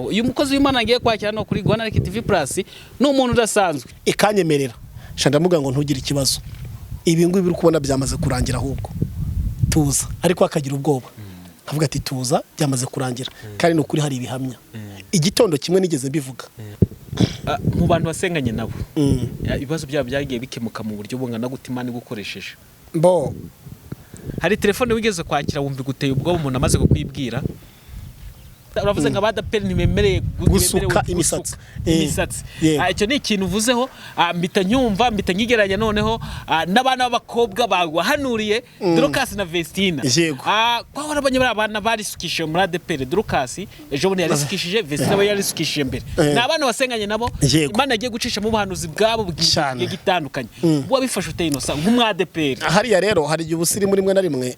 Uyu mukozi w'Imana ngiye kwakira no kuri Rwanda TV Plus ni umuntu udasanzwe. Ikanyemerera sha, ndamubwira ngo ntugire ikibazo, ibi ngibi uri kubona byamaze kurangira, ahubwo tuza. Ariko akagira ubwoba, akavuga ati: "Tuza, byamaze kurangira." Kandi ni ukuri, hari ibihamya. Igitondo kimwe nigeze mbivuga. Mu bantu wasenganye nabo, ibibazo byabo byagiye bikemuka mu buryo bungana gute Imana igukoresheje? Bo. Hari telefone wigeze kwakira wumva iguteye ubwoba, umuntu amaze kukwibwira? Uravuze ngo abadaperi ntibemereye Gusuka ntibemerewe imisatsi. Gusuka imisatsi. Yego. Icyo ni ikintu uvuzeho, mpita nyumva, mpita nkigereranya noneho n'abana b'abakobwa bahanuriye Dorcas na Vestina. Yego. Kwa warabonye bariya bana barisukishije muri ADEPR. Dorcas ejo bundi yarisukishije, Vestina we yarisukishije mbere. Ni abana wasenganye nabo. Yego. Imana yagiye gucishamo ubuhanuzi bwabo Cyane. bw'igihe gitandukanye. Wabifashe uteye inosa nk'umwadeperi? Hariya rero hari igihe ubusirimu rimwe na rimwe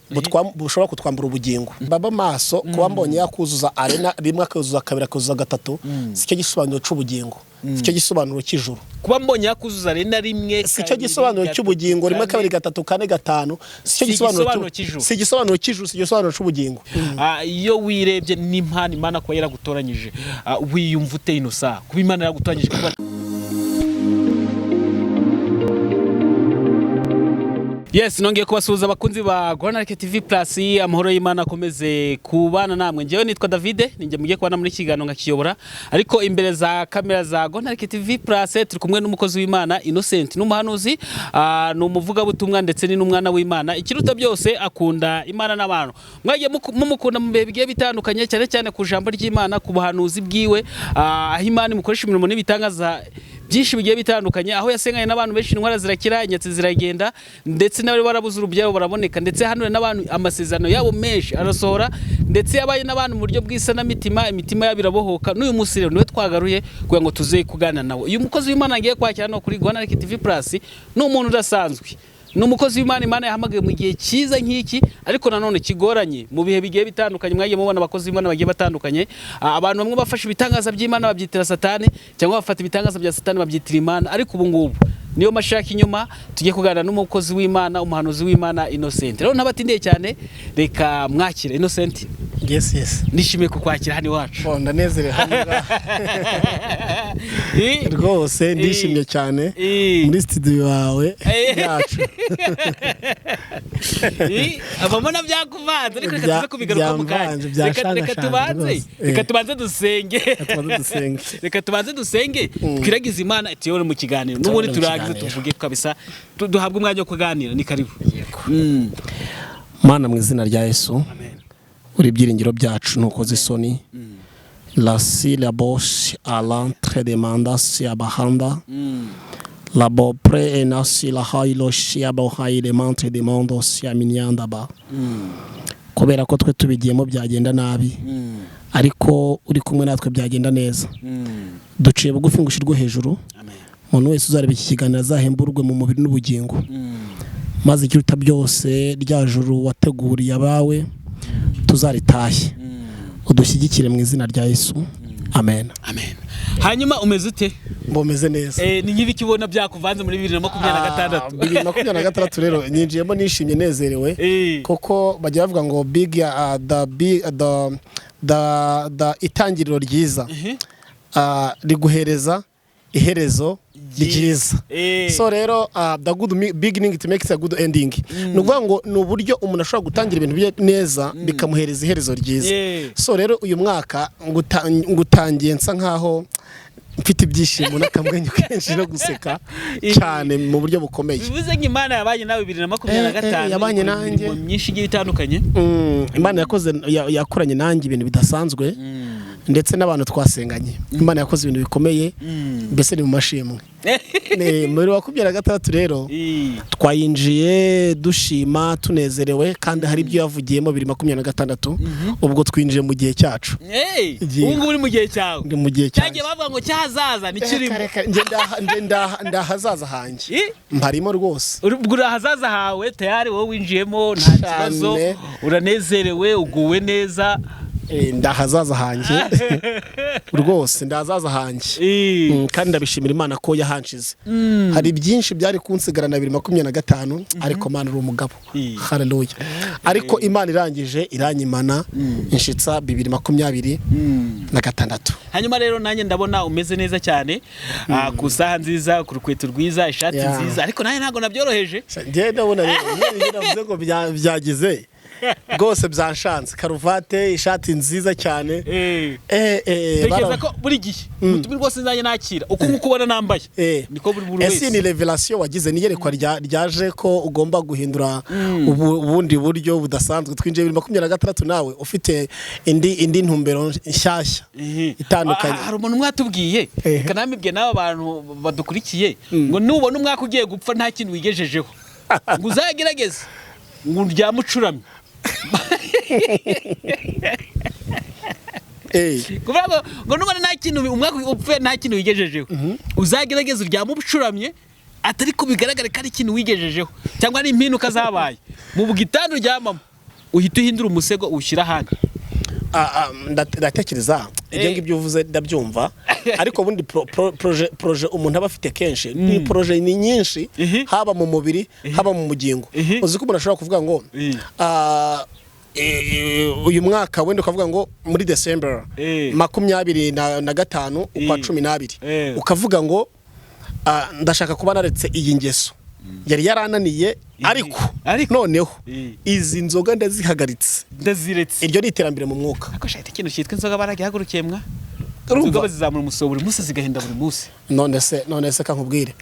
bushobora kutwambura ubugingo. Baba maso. Kuba mbonye yakuzuza arena rimwe, akuzuza kabiri, akuzuza gatatu, si cyo gisobanuro cy'ubugingo, si cyo gisobanuro cy'ijuru. Kuba mbonye yakuzuza arena rimwe, Si cyo kabiri, gisobanuro gatatu, cy'ubugingo. Rimwe, kane. kabiri, gatatu, kane, gatanu, si cyo Si gisobanuro igisobanuro cy'ijuru. Si igisobanuro cy'ijuru, si igisobanuro cy'ubugingo. Iyo wirebye n'impano Imana kuba yaragutoranyije, wiyumva uteye inosa kuba Imana yaragutoranyije kuba? Yes, nongeye kubasuhuza abakunzi ba Rwanda TV Plus. Amahoro y'Imana akomeze kubana namwe. Njyewe nitwa Davide, ninjye mugiye kubana muri iki kiganiro nkakiyobora, ariko imbere za kamera za Rwanda TV Plus turi kumwe n'umukozi w'Imana Innocent, n'umuhanuzi, ni umuvugabutumwa ndetse ni n'umwana w'Imana. Ikiruta byose, akunda Imana n'abantu. Mwagiye mumukunda mu bihe bigiye bitandukanye, cyane cyane ku jambo ry'Imana, ku buhanuzi bwiwe, aho Imana imukoresha imirimo n'ibitangaza byinshi bigiye bitandukanye, aho yasenganye n'abantu benshi, indwara zirakira, inyatsi ziragenda, ndetse n'abari barabuze urubyaro baraboneka, ndetse hano n'abantu amasezerano yabo menshi arasohora, ndetse yabaye n'abantu mu buryo bw'isanamitima, imitima yabo irabohoka. N'uyu munsi rero niwe twagaruye kugira ngo tuze kuganira nawe. Uyu mukozi w'Imana ngiye kwakira no kuri Rwanda TV Plus ni umuntu udasanzwe, ni umukozi w'Imana Imana yahamagaye mu gihe cyiza nk'iki, ariko nanone kigoranye. Mu bihe bigiye bitandukanye mwagiye mubona abakozi b'Imana bagiye batandukanye. Abantu bamwe bafashe ibitangaza by'Imana babyitira Satani, cyangwa bafata ibitangaza bya Satani babyitira Imana. Ariko ubu ngubu niyo mashaka inyuma, tugiye kuganira n'umukozi w'Imana, umuhanuzi w'Imana Innocent. Rero ntabatindiye cyane, reka mwakire Innocent. Yes. Nishimiye kukwakira hano iwacu. Bon, ndanezerewe hano ngaha. Rwose ndishimye cyane muri studio yawe yacu. Abamona byakuvanze, ariko reka tuze kubigaruka mu kanya. Byamvanze, Reka byanshangashanze tubanze rwose. reka tubanze dusenge. Tubanze dusenge. Reka tubanze dusenge, twiragize Imana ituyobore mu kiganiro, n'ubundi mu turangize kiganiro. tuvuge kabisa, duhabwe umwanya wo kuganira. Ni karibu. Mana, mu izina rya Yesu, uri ibyiringiro byacu, ntukoze isoni. Lasi la bosi alantre de mandasi abahanda la bopre enasi la hayilo shiabo hayile mantre de mondo siaminyandaba. Kubera ko twe tubigiyemo byagenda nabi, ariko uri kumwe natwe byagenda neza. Duciye bugufi ngo ushyirwe hejuru. Amen. Umuntu wese uzareba iki kiganiro azahemburwe mu mubiri n'ubugingo, maze ikiruta byose, rya juru wateguriye abawe tuzaritahe. Udushyigikire mu izina rya Yesu, amen. Amen. Hanyuma umeze ute? Mbomeze neza. Ni nk'ibiki ubona byakuvanze muri 2026? 2026 rero nyinjiyemo nishimye, nezerewe, kuko bajya bavuga ngo big the big the itangiriro ryiza riguhereza iherezo ryiza. So rero the good beginning, it makes a good ending. Ni ukuvuga ngo ni uburyo umuntu ashobora gutangira ibintu bye neza, bikamuhereza iherezo ryiza. So rero uyu mwaka ngutangiye nsa nkaho mfite ibyishimo n'akamwenyu kenshi no guseka cyane mu buryo bukomeye. Bivuze ngo Imana yabanye nawe 2025, Yabanye ikora nanjye. imirimo myinshi igiye itandukanye. Imana yakoze yakoranye nanjye ibintu bidasanzwe, ndetse n'abantu twasenganye Imana yakoze ibintu bikomeye. Mbese ni mu mashimwe. Ni muri 26 rero twayinjiye dushima, tunezerewe, kandi hari ibyo yavugiyemo 2026. Ubwo twinjiye mu gihe cyacu. Hey, Igihe. ubu ngubu uri mu gihe cyawe. Ndi mu gihe Cyagiye cyanjye. bavuga ngo cyahazaza ntikirimo. Reka, reka, njye ndahazaza hanjye. Mparimo rwose. Ubwo uri ahazaza hawe tayari, wowe winjiyemo nta Cyane. kibazo, uranezerewe, uguwe neza. Ndahazaza hanjye rwose, ndahazaza hanjye. Kandi ndabishimira Imana ko yahanshize. Hari byinshi byari kunsigarana 2025, ariko Mana uri umugabo. Haleluya! Ariko Imana irangije iranyimana, inshitsa 2026. Hanyuma rero nanjye ndabona umeze neza cyane, ku saha nziza, ku rukweto rwiza, ishati nziza, ariko nanjye ntabwo nabyoroheje. Njyewe ndabona rero iyo navuze ngo byagize rwose byanshanze, karuvate, ishati nziza cyane. Tekereza ko buri gihe umutumire rwose nzajya nakira uko nguko ubona nambaye, niko buri Ese ni wese. revelation wagize, ni iyerekwa ryaje ko ugomba guhindura ubundi buryo budasanzwe? Twinjiye 2026 nawe ufite indi ntumbero nshyashya itandukanye. Hari umuntu umwe watubwiye, reka namibwiye n'aba bantu badukurikiye, ngo nubona umwaka ugiye gupfa nta kintu wigejejeho, ngo uzagerageze ngo uryame ucuramye. Kuvuga ngo nubona nta kintu, umwaka upfe nta kintu wigejejeho, uzagerageze uryame ucuramye, atari ko bigaragare ko ari ikintu wigejejeho cyangwa ari impinduka zabaye mu gitanda uryamamo, uhita uhindura umusego uwushyira ahandi. Ndatekereza ibyo ngibyo uvuze ndabyumva, ariko ubundi projet umuntu aba afite kenshi ni projet ni nyinshi, haba mu mubiri, haba mu bugingo. Uzi ko umuntu ashobora kuvuga ngo uyu mwaka wenda ukavuga ngo muri December 25 ukwa 12, ukavuga ngo ndashaka kuba naretse iyi ngeso yari yarananiye, ariko Ariko. noneho izi nzoga ndazihagaritse. Ndaziretse. Iryo ni iterambere mu mwuka. Ariko shahita ikintu cyitwa inzoga baragihagurukiye mwa. Urumva? Inzoga bazizamura umusoro buri munsi, zigahenda buri munsi. None se kankubwire,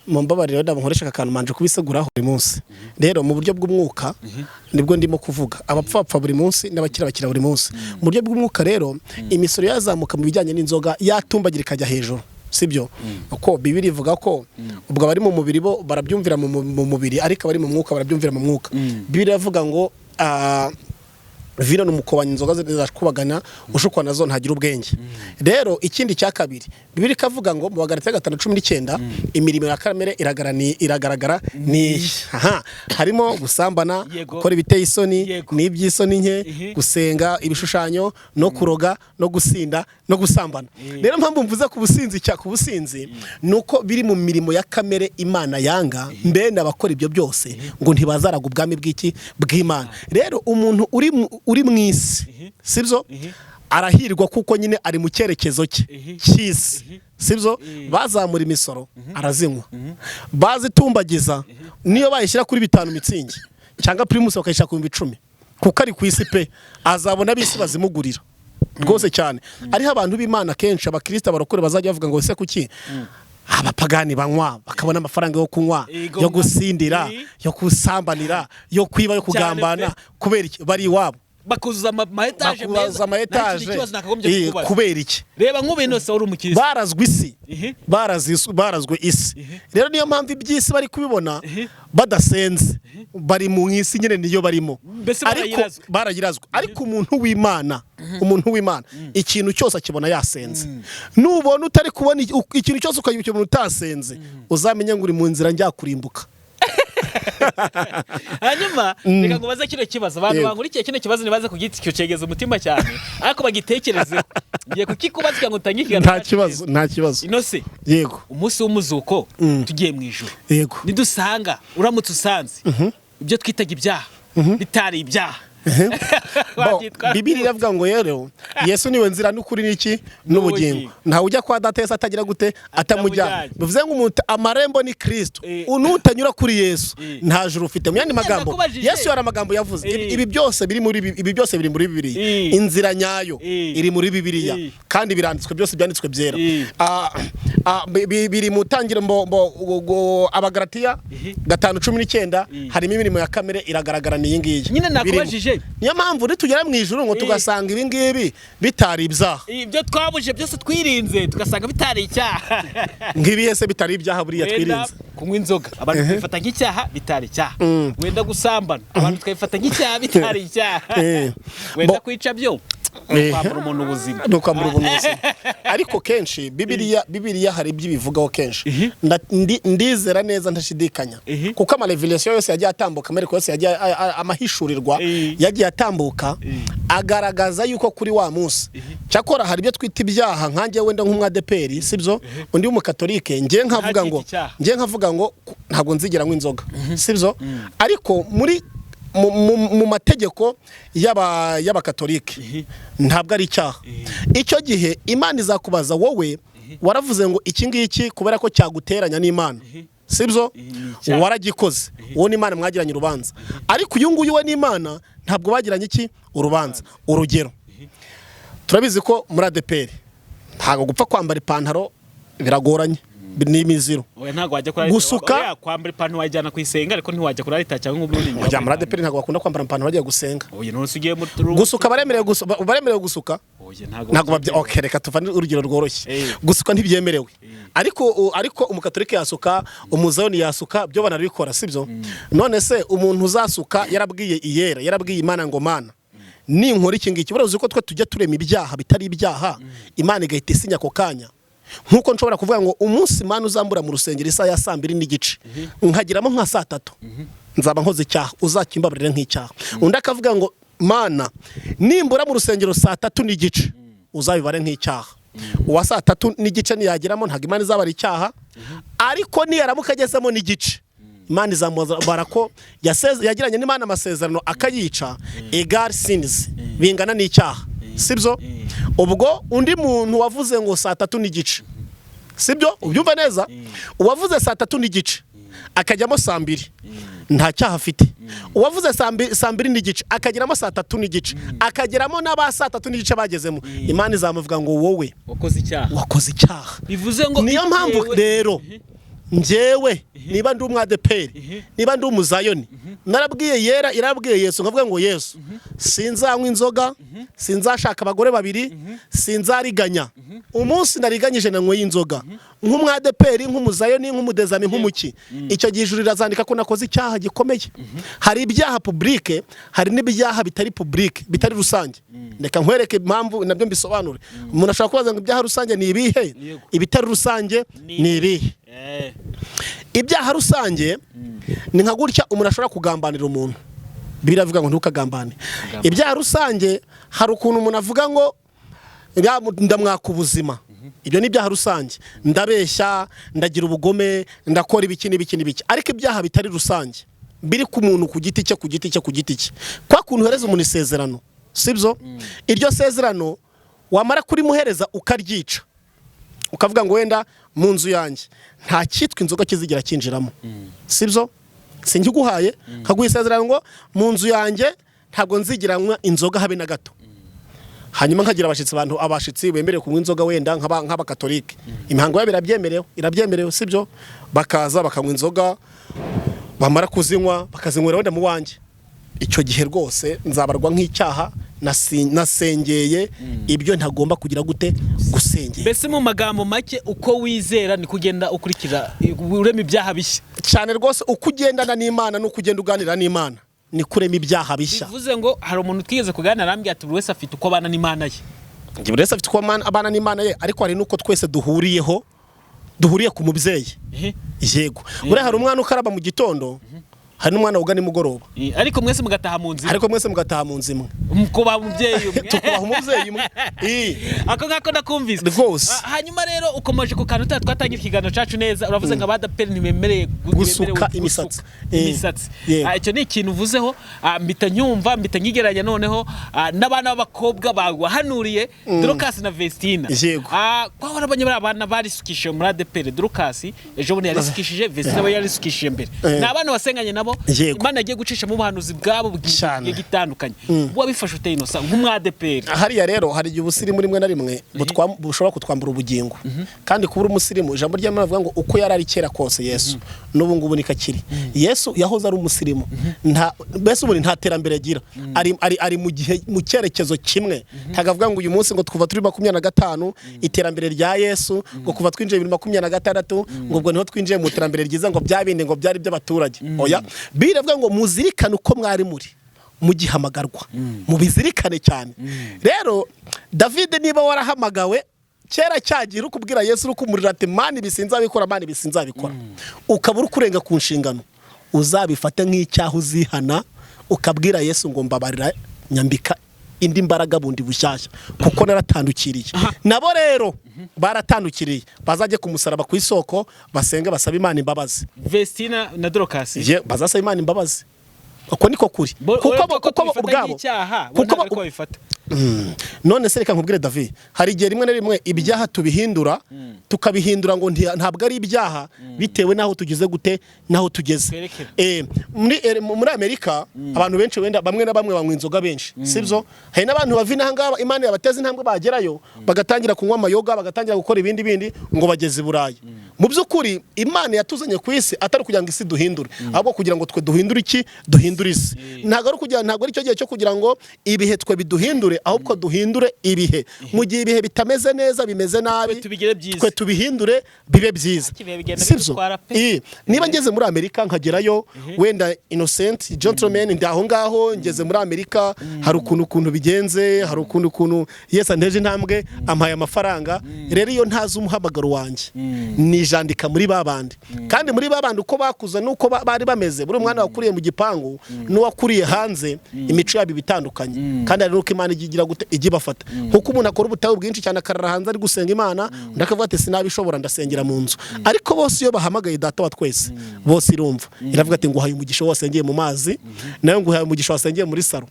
mumbabarire wenda nkoresha aka kantu manje kubiseguraho buri munsi. Rero mu buryo bw'umwuka nibwo ndimo kuvuga, abapfapfa buri munsi n'abakira bakira buri munsi. Mu buryo bw'umwuka rero, imisoro yazamuka mu bijyanye n'inzoga, yatumbagira ikajya hejuru, sibyo? Uko Bibiri ivuga ko ubwo abari mu mubiri bo barabyumvira mu mubiri, ariko abari mu mwuka barabyumvira mu mwuka. Bibiri iravuga ngo vino ni umukobanya, inzoga zirakubagana, ushukwa nazo ntagira ubwenge. Rero ikindi cya kabiri, Bibiri ikavuga ngo mu Bagalatiya 5:19, imirimo ya kamere iragaragara ni iyi. Aha harimo gusambana, gukora ibiteye isoni n'iby'isoni nke, gusenga ibishushanyo, no kuroga, no gusinda, no gusambana. Rero mpamvu mvuze ku businzi cya ku businzi ni uko biri mu mirimo ya kamere Imana yanga. Mbene abakora ibyo byose ngo ntibazaraga ubwami bw'iki? Bw'Imana. Rero umuntu uri mu isi, sibyo, arahirwa kuko nyine ari mu cyerekezo cye cy'isi, sibyo? Bazamura imisoro arazinywa, bazitumbagiza, niyo bayishyira kuri 5 Mützig cyangwa Primus bakayishyira ku 10,000, kuko ari ku isi pe, azabona ab'isi bazimugurira rwose cyane. Ariho abantu b'Imana kenshi, abakristo, abarokore bazajya bavuga ngo ese kuki abapagani banywa bakabona amafaranga yo kunywa, yo gusindira, yo kusambanira, yo kwiba, yo kugambana? Kubera iki? Bari iwabo. Bakuzuza ama etaje. Bakuzuza ama etaje. Ikibazo nakagombye kukubaza. Kubera iki? Reba nk'ubu ino wari umukirisitu. Barazwe isi. Barazwe isi. Rero niyo mpamvu iby'isi bari kubibona badasenze, bari mu isi nyine niyo barimo. Mbese Ariko barayirazwe. Barayirazwe. Ariko umuntu w'Imana ikintu cyose akibona yasenze. Nubona utari kubona ikintu cyose ukayibona utasenze, uzamenye ngo uri mu nzira njyakurimbuka. Hanyuma reka ngo baze kino kibazo abantu bankurikiye, kino kibazo ntibaze kugicegeza umutima cyane, ariko bagitekerezeho. Ngiye kukikubaza kugira ngo utange ikiganiro Nta kibazo, nta kibazo. Ino se, Yego. umunsi w'umuzuko tugiye mu ijuru, nidusanga, uramutse usanze ibyo twitaga ibyaha bitari ibyaha, Bo, wabyitwara Bibiri iravuga ngo rero Yesu niwe nzira n'ukuri n'iki? N'ubugingo. N'ubugingo. Ntawe ujya kwa Data Yesu atagira gute? Atamujyana. Atamujyanye. Bivuze ngo umuntu amarembo ni Kristo. Nutanyura kuri Yesu nta juru ufite. Mu yandi magambo, Nakubajije. Yesu yari amagambo yavuze. Ibi byose biri muri Bibiliya. Inzira nyayo iri muri Bibiliya. Kandi biranditswe byose, byanditswe byera. Biri mu tangiro Abagalatiya 5:19, harimo imirimo ya kamere iragaragara ni iyi ngiyi. Nyine nakubajije. Birimo. Niyo mpamvu nitugera mu ijuru ngo tugasanga ibi ngibi bitari ibyaha. Ibyo twabuje byose twirinze, tugasanga bitari icyaha. Nk'ibihe se bitari ibyaha buriya Wenda twirinze? kunywa inzoga abantu tukabifata nk'icyaha, bitari icyaha. Wenda gusambana abantu tukabifata nk'icyaha, bitari icyaha. Wenda kwica byo. Ni ukwambura umuntu ubuzima. Ni ukwambura umuntu ubuzima, ariko kenshi Bibiliya hari ibyo ibivugaho kenshi. Ndizera neza ntashidikanya kuko ama révélation yose yagiye atambuka, amariko yose yagiye amahishurirwa yagiye atambuka agaragaza yuko kuri wa munsi cyakora hari ibyo twita ibyaha, nkanjye wenda nk'umwadeperi, sibyo, undi w'umukatolike, njye nkavuga ngo Ntacyita icyaha. njye nkavuga ngo ntabwo nzigera nywa inzoga, sibyo, ariko muri mu mategeko y'abakatolike ntabwo ari icyaha. Icyo gihe Imana izakubaza: wowe waravuze ngo iki ngiki kubera ko cyaguteranya n'Imana, sibyo, icyaha. waragikoze, wowe n'Imana mwagiranye urubanza, ariko uyu nguyu we n'Imana ntabwo bagiranye iki? Urubanza. Urugero, turabizi ko muri ADEPR ntabwo gupfa kwambara ipantaro, biragoranye, ni imiziro. Oya, ntabwo wajya kuri Gusuka- Oya, kwambara ipantaro wajyana ku isenga, ariko ntiwajya kuri altar cyangwa ubundi. Ujya muri ADEPR ntabwo bakunda kwambara ipantaro bagiye gusenga. Oya, none se ugiye mu Gusuka baremerewe gusuka? Oya, ntabwo. Ntabwo babye. Okay, reka tuvane urugero rworoshye. Gusuka ntibyemerewe, ariko umukatolika yasuka, umuzayoni yasuka, byo banabikora, sibyo? None se umuntu uzasuka yarabwiye iyera, yarabwiye Imana ngo: "Mana, ninkora iki ngiki," buriya uzi ko twe tujya turema ibyaha bitari ibyaha, Imana igahita isinya ako kanya. Nkuko nshobora kuvuga ngo umunsi Imana uzambura mu rusengero isaha ya 2:30 nkagiramo nka 3:00, nzaba nkoze icyaha, uzakimbabarire nk'icyaha. Undi akavuga ngo: "Mana, nimbura mu rusengero 3:30, uzabibare nk'icyaha." Uwa 3:30 niyageramo ntabwo Imana izabara icyaha, ariko niyaramuka agezemo n'igice, Imana izamubara ko yagiranye n'Imana amasezerano akayica, égal sins, bingana n'icyaha, sibyo? Ubwo undi muntu wavuze ngo 3:30, sibyo, ubyumva neza, uwavuze 3:30 akajyamo 2:00 nta cyaha afite. Uwavuze 2:30 akageramo 3:30, akageramo n'aba 3:30 bagezemo, Imana izamuvuga ngo: "Wowe wakoze icyaha." Wakoze icyaha. Bivuze ngo Niyo mpamvu rero njyewe niba ndi umwadeperi, niba ndi umuzayoni, narabwiye yera, irabwiye Yesu, nkavuga ngo: "Yesu, sinzanywa inzoga, sinzashaka abagore babiri, sinzariganya. Umunsi nariganyije, nanyweye inzoga, nk'umwadeperi, nk'umuzayoni, nk'umudezami, nk'umuki, icyo gihe ijuru rirazandika ko nakoze icyaha gikomeye." Hari ibyaha public, hari n'ibyaha bitari public, bitari rusange. Reka nkwereke impamvu nabyo mbisobanure. Umuntu ashobora kubaza ngo: ibyaha rusange ni ibihe? Ibitari rusange ni ibihe? Ibyaha rusange ni nka gutya umuntu ashobora kugambanira umuntu. Biravuga ngo ntukagambane. Ibyaha rusange, hari ukuntu umuntu avuga ngo ndamwaka ubuzima, ibyo ni ibyaha rusange: ndabeshya, ndagira ubugome, ndakora ibiki n'ibiki n'ibiki. Ariko ibyaha bitari rusange biri ku muntu ku giti cye, ku giti cye, ku giti cye, kwa kuntu uhereza umuntu isezerano, sibyo, iryo sezerano wamara kurimuhereza ukaryica, ukavuga ngo wenda mu nzu yanjye nta cyitwa inzoga kizigera cyinjiramo, sibyo, sinjye nkaguha isezerano ngo mu nzu yanjye ntabwo nzigera nywa inzoga habe na gato, hanyuma nkagira abashyitsi, abantu abashyitsi bemerewe kunywa inzoga, wenda nk'abakatolike, imihango yabo irabyemerewe, irabyemerewe, sibyo, bakaza bakanywa inzoga, bamara kuzinywa bakazinywera wenda mu wanjye, icyo gihe rwose nzabarwa nk'icyaha nasengeye ibyo ntagomba kugira gute? Gusengera. Mbese mu magambo make, uko wizera ni kugenda ukurikira urema ibyaha bishya. Cyane rwose, uko ugendana n'Imana n'uko ugenda uganira n'Imana ni kurema ibyaha bishya. Bivuze ngo hari umuntu twigeze kuganira arambwira ati buri wese afite uko abana n'Imana ye. Njye buri wese afite uko abana n'Imana ye, ariko hari n'uko twese duhuriyeho, duhuriye ku mubyeyi. Yego, buriya hari umwana ukaraba mu gitondo, hari n'umwana woga nimugoroba. Ariko mwese mugataha mu nzira. Ariko mwese mugataha mu nzu imwe. Kubaha umubyeyi umwe. Tukubaha umubyeyi umwe. Ako ngako ndakumvise. Rwose. Hanyuma rero ukomeje ku kantu twatangira ikiganiro cyacu neza, uravuze ngo abadaperi ntibemereye Gusuka ntibemerewe imisatsi. gusuka imisatsi. Icyo ni ikintu uvuzeho, mpita nyumva, mpita nkigereranya noneho n'abana b'abakobwa bahanuriye Dorcas na Vestina. Yego. Kwa warabonye bariya bana barisukishije muri ADEPR, Dorcas ejo bundi yarisukishije, Vestina we yarisukishije mbere. Ni abana wasenganye nabo. Imana yagiye gucishamo ubuhanuzi bwabo Cyane. bugiye gitandukanye. Wabifashe ute, Innocent, nk'umwadeperi? Hariya rero hari igihe ubusirimu rimwe na rimwe bushobora kutwambura ubugingo. Kandi kuba uri umusirimu, ijambo ry'Imana rivuga ngo uko yari ari kera kose Yesu, n'ubu ngubu niko akiri. Yesu yahoze ari umusirimu, nta mbese ubundi nta terambere agira, ari mu gihe, mu cyerekezo kimwe. Ntabwo avuga ngo uyu munsi ngo kuva turi 25 iterambere rya Yesu, ngo kuva twinjiye 2026, ngo ubwo niho twinjiye mu iterambere ryiza, ngo bya bindi ngo byari by'abaturage. Oya, biravuga ngo muzirikane uko mwari muri. Mugihamagarwa, mubizirikane cyane. Rero David, niba warahamagawe kera, cyagira uri kubwira Yesu, uri kumurira ati: "Mani, ibi sinzabikora, Mani, ibi sinzabikora," ukaba uri kurenga ku nshingano, uzabifate nk'icyaha, uzihana, ukabwira Yesu ngo: "Mbabarira, nyambika indi mbaraga bundi bushyashya, kuko naratandukiriye." Nabo rero baratandukiriye, bazajye ku musaraba, ku isoko, basenge, basabe Imana imbabazi. Vestina na Dorokasi. Ye, bazasaba Imana imbabazi, uko niko kuri. Kuko bo ubwabo kuko kuko bo babifata. None se reka nkubwire David, hari igihe rimwe na rimwe ibyaha tubihindura, tukabihindura ngo ntabwo ari ibyaha, bitewe n'aho tugeze gute, n'aho tugeze. Twerekera. Muri Amerika abantu benshi, wenda bamwe na bamwe banywa inzoga benshi, sibyo? Hari n'abantu bava inaha ngaha, Imana yabateza intambwe, bagerayo bagatangira kunywa amayoga, bagatangira gukora ibindi bindi ngo bageze i Burayi. Mu by'ukuri Imana yatuzanye ku isi atari kugira ngo isi duhindure, ahubwo kugira ngo twe duhindure iki? Duhindure isi. Ntabwo ari cyo gihe cyo kugira ngo ibihe twe biduhindure, ahubwo duhindure ibihe. Mu gihe ibihe bitameze neza, bimeze nabi, Twe tubigire byiza. twe tubihindure bibe byiza. Ariko ibihe bigenda Sibyo? bidutwara pe. Niba ngeze muri Amerika nkagerayo, wenda Innocent gentleman, ndi aho ngaho ngeze muri Amerika, hari ukuntu bigenze, hari ukuntu Yesu anteje intambwe, ampaye amafaranga. Rero iyo ntazi umuhamagaro wanjye, nijandika muri ba bandi, kandi muri ba bandi uko bakuze n'uko bari bameze, buri mwana wakuriye mu gipangu n'uwakuriye hanze, imico yabo iba itandukanye. Kandi hari n'uko Imana ijya igira gute, ijya ibafata. Nkuko umuntu akora ubutayu bwinshi cyane, akarara hanze ari gusenga Imana, undi akavuga ati: "Sinabishobora, ndasengera mu nzu." Ariko bose iyo bahamagaye Data wa twese, bose irumva, iravuga ati: "Nguhaye umugisha wasengeye mu mazi, nawe nguhaye umugisha wasengeye muri salo."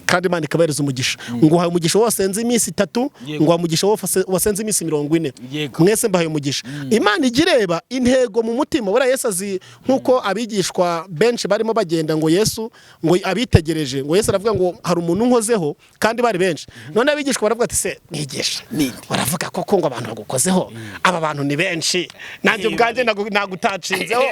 Kandi Imana ikabahereza umugisha. "Nguhaye umugisha wasenze iminsi 3." "Nguhaye umugisha wasenze iminsi 40." "Mwese mbahaye umugisha." Imana ijya ireba intego mu mutima. Buriya Yesu azi, nk'uko abigishwa benshi barimo bagenda, ngo Yesu ngo abitegereje, ngo Yesu aravuga ngo: "Hari umuntu unkozeho," kandi bari benshi. None abigishwa baravuga ati: "Se mwigisha, baravuga koko ngo abantu bagukozeho? Aba bantu ni benshi, nanjye ubwanjye nagutacinzeho,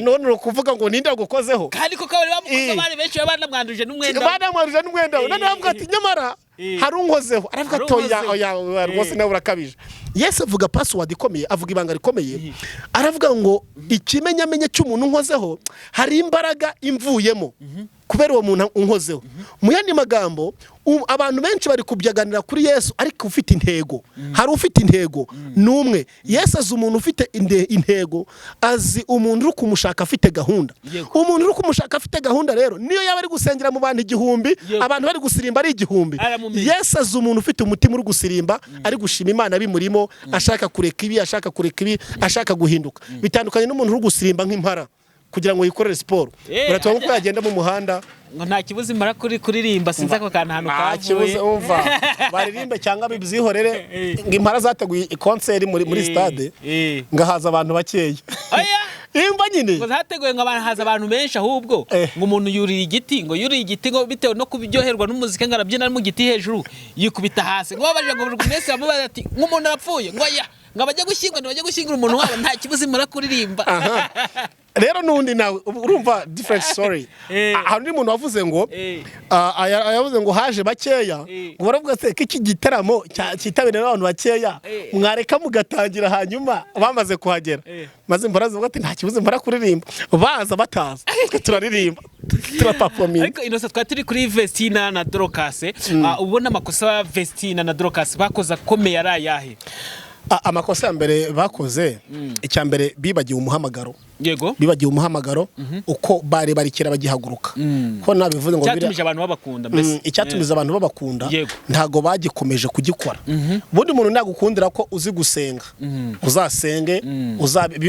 none uri ukuvuga ngo ninde wagukozeho?" Kandi koko bari bamukoze, bari benshi, bari banamwanduje n'umwenda. Banamwanduje n'umwenda we. None aravuga ati: "Nyamara hari unkozeho." Aravuga Hari ati: "Oya, unkozeho. oya, oya, rwose nawe urakabije." Yesu avuga password ikomeye, avuga ibanga rikomeye, aravuga ngo: "Ikimenyamenye cy'umuntu unkozeho, hari imbaraga imvuyemo kubera uwo muntu unkozeho." Mu yandi magambo, abantu benshi bari kubyaganira kuri Yesu, ariko ufite intego, hari ufite intego ni umwe. Yesu azi umuntu ufite intego, azi umuntu uri kumushaka afite gahunda. Umuntu uri kumushaka afite gahunda rero, niyo yaba ari gusengera mu bantu 1000, abantu bari gusirimba ari 1000, Aramumenya. Yesu azi umuntu ufite umutima uri gusirimba, ari gushima Imana bimurimo, ashaka kureka ibi, ashaka kureka ibi, ashaka guhinduka. Bitandukanye n'umuntu uri gusirimba nk'impara kugira ngo yikorere siporo. Uratubona uko yagenda mu muhanda. Ngo nta kibuza imara kuri kuririmba, sinzi ako kantu ahantu Nta kibuze. kavuye. Umva, baririmbe cyangwa bibyihorere, ngo impara zateguye konseri muri stade, ngo haza abantu bakeya. Oya. Imva nyine. Ngo zateguye ngo abantu, haza abantu benshi ahubwo. Ngo umuntu yuriye igiti, ngo yuriye igiti, ngo bitewe no kubiryoherwa n'umuziki, ngo arabyina ari mu giti hejuru, yikubita hasi. Ngo babajije, ngo buri wese bamubaza ati: "Nk'umuntu arapfuye?" Ngo: "Oya." Ngo abajya gushyingura, ntibajya gushyingura umuntu wabo, nta kibuza imara kuririmba. Aha. Rero n'undi nawe ubu urumva different story. Hari undi muntu wavuze ngo yavuze ngo haje bakeya, ngo baravuga se ko iki gitaramo cyitabiriwe n'abantu bakeya, mwareka mugatangira hanyuma bamaze kuhagera. Maze mbara zivuga ati: "Nta kibuze mbara kuririmba, baza bataza, twe turaririmba, turaperforminga." Ariko Innocent, twari turi kuri Vestina na Dorcas. Ubona amakosa ya Vestina na Dorcas bakoze akomeye ari ayahe? Amakosa ya mbere bakoze, icya mbere, bibagiwe umuhamagaro. Bibagiwe umuhamagaro uko bari bari kera bagihaguruka, ko nabivuze ngo Cyatumije abantu babakunda mbese. Icyatumiza abantu babakunda, ntago bagikomeje kugikora. Ubundi umuntu nagukundira ko uzi gusenga, uzasenge,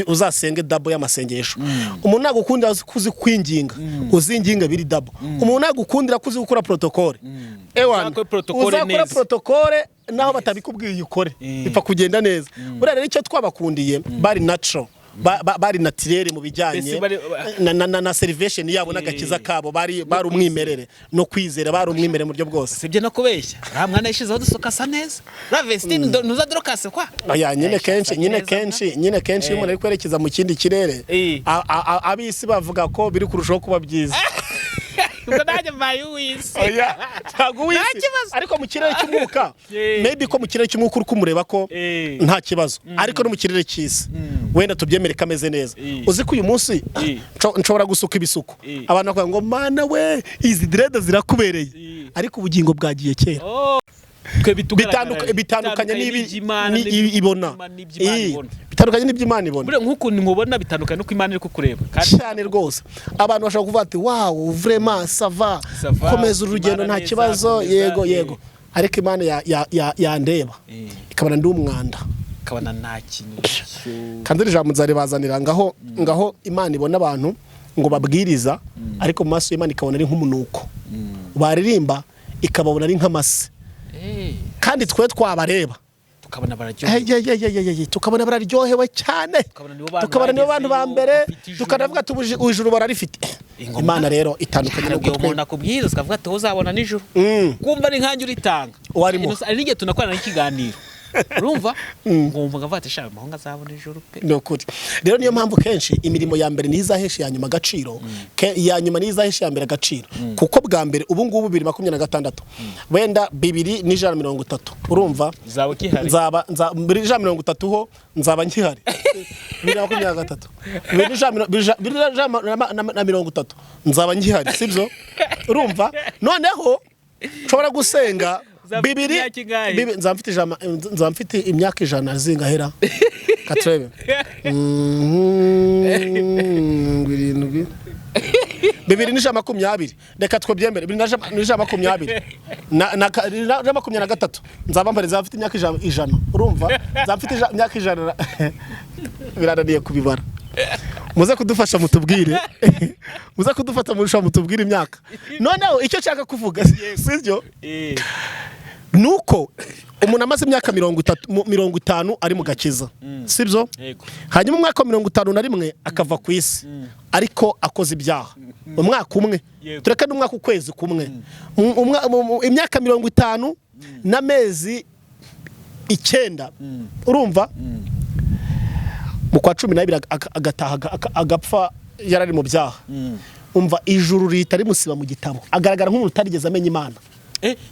uzasenge double y'amasengesho. Umuntu nagukundira ko uzi kwinginga, uzinginga biri double. Umuntu nagukundira ko uzi gukora protocole, ewana, Uzakore protocole uzakora neza. protocole, naho batabikubwiye ukore, bipfa kugenda neza. Buriya rero icyo twabakundiye, bari natural, bari naturel mu bijyanye Mbese na salvation yabo n'agakiza kabo, bari umwimerere no kwizera, bari umwimerere mu buryo bwose. Sibyo no kubeshya, uriya mwana yishizeho dusuka asa neza, uriya Vestine, ntuza Dorcas kwa. Oya, nyine Eh, kenshi asa nyine neza, kenshi nyine kenshi iyo umuntu ari kwerekeza mu kindi kirere, ab'isi bavuga ko biri kurushaho kuba byiza. Ubwo nanjye mbaye uw'isi. Oya, ntabwo uw'isi. Nta kibazo. Ariko mu kirere cy'umwuka, maybe ko mu kirere cy'umwuka uri kumureba ko nta kibazo, ariko no mu kirere cy'isi wenda tubyemere ko ameze neza. Uzi ko uyu munsi nshobora gusuka ibisuko, abantu bakavuga ngo: "Mana we, izi dread zirakubereye," ariko ubugingo bwagiye kera. Twe Bitandukanye n'iby'Imana ibona. N'iby'Imana ibona. Bitandukanye n'iby'Imana ibona. Buriya nk'ukuntu nkubona bitandukanye n'uko Imana iri kukureba kandi. Cyane rwose. Abantu bashobora kuvuga ati: "Wow, vraiment, ça va." Ça va, "Komeza urugendo, Imana nta neza, kibazo." komeza, Yego, yego, ariko Imana yandeba ikabona ndi umwanda, ukabona nta kintu kandi iri jambo nzaribazanira ngaho ngaho. Imana ibona abantu ngo babwiriza, ariko mu maso y'Imana ikabona ari nk'umunuko, baririmba ikababona ari nk'amase, kandi twe twabareba tukabona bararyohewe. Hey, tukabona bararyohewe cyane. Tukabona nibo bantu Tukabona nibo bantu ba bagezeyo, mbere. bafite ijuru. Tukanavuga ati: "Ijuru bararifite." Ingoma. Imana rero itandukanye Hari n'uko igihe twe umuntu akubwiriza ukavuga ati: "Uzabona nijoro," kumva ari nkanjye uritanga. Warimo. Innocent, hari n'igihe tunakorana n'ikiganiro, urumva ngumva nkavuga ati: "Sha, umuhungu azabona ijuru pe." Ni ukuri rero, niyo mpamvu kenshi imirimo ya mbere niyo izahesha iya nyuma agaciro, iya nyuma niyo izahesha iya mbere agaciro, kuko bwa mbere ubu ngubu 2026, wenda 2130, urumva? Uzaba ukihari. Nzaba 2130 ho nzaba nkihari. 2023, 2130 nzaba nkihari, sibyo? Urumva noneho nshobora gusenga Uzaba ufite bibiri imyaka ingahe? Nzaba mfite imyaka 100 zingahera katurebe. 70, 2120, reka twabyemere, 2120 na 23 nzaba mpari, nzaba mfite imyaka 100. Urumva nzaba mfite imyaka 100, birananiye kubibara. Muze kudufasha mutubwire, muze kudufata murusha mutubwire imyaka. Noneho icyo nshaka kuvuga, sibyo, nuko umuntu amaze imyaka 30, 50 ari mu gakiza, sibyo? Yego. Hanyuma umwaka wa 51 akava ku isi, ariko akoze ibyaha umwaka umwe, tureke n'umwaka, ukwezi kumwe. Imyaka 50 n'amezi 9, urumva, mu kwa 12 agataha, agapfa yarari mu byaha. Umva, ijuru rihita rimusiba mu gitabo, agaragara nk'umuntu utarigeze amenya Imana.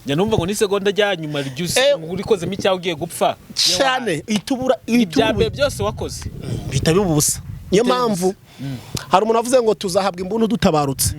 Njya numva ngo n'isegonda rya nyuma ryusi urikozemo icyaha ugiye gupfa. Cyane, ihita ubura Ibya mbere byose wakoze bihita biba ubusa. Niyo Bihita biba. mpamvu hari umuntu wavuze ngo tuzahabwa imbunda dutabarutse.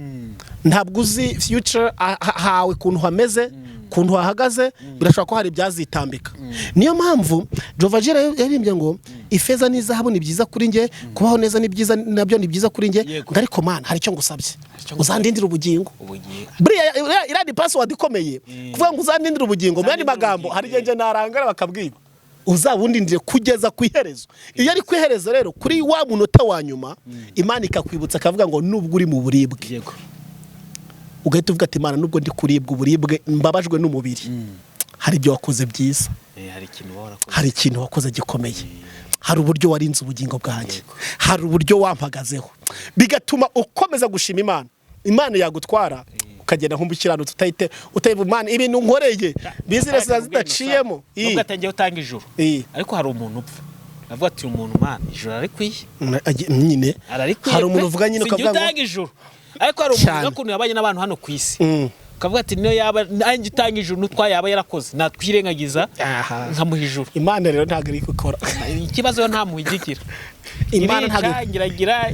Ntabwo uzi future hawe ukuntu hameze, ukuntu hahagaze, birashobora ko hari ibyazitambika. Niyo mpamvu Jovagera yaririmbye ngo ifeza n'izahabu ni byiza kuri njye, kubaho neza ni byiza, nabyo ni byiza kuri njye, ngo ariko Mana, hari icyo ngusabye: Icyo ngusabye. Uzandindira ubugingo. Ubugingo. Buriya iriya ni password ikomeye, kuvuga ngo uzandindire ubugingo. Mu yandi Uzandindire magambo, ubugingo, hari igihe njye narangara bakabwiba, uzabundindire kugeza ku iherezo. Iyo ari ku iherezo rero, kuri wa munota wa nyuma, Imana ikakwibutsa, akavuga ngo nubwo uri mu buribwe, ugahita uvuga ati: "Imana, nubwo ndi kuribwa uburibwe, mbabajwe n'umubiri, hari ibyo wakoze byiza." Hari ikintu uba warakoze. Hari ikintu wakoze gikomeye, hari uburyo warinze ubugingo bwanjye, hari uburyo wampagazeho, bigatuma ukomeza gushima Imana. Imana yagutwara ukagenda nk'umukiranutsi, utahite utayiva Imana ibintu nkoreye business zidaciyemo. Nubwo atangiye utanga ijuru, ariko hari umuntu upfa avuga ati: "Uyu muntu, Mana, ijuru ararikwiye." Nyine Ararikwiye hari umuntu pe. uvuga nyine Si njye ukavuga ngo utanga ijuru, ariko hari umuntu Cyane. uvuga ukuntu yabanye n'abantu hano ku isi, ukavuga ati: "Niyo yaba nanjye utanga ijuru, n'utwaye yaba yarakoze natwirengagiza, nkamuha ijuru." Imana rero ntabwo iri gukora. Ikibazo yo nta muhigigira. Imana ntabwo Irica ngiragira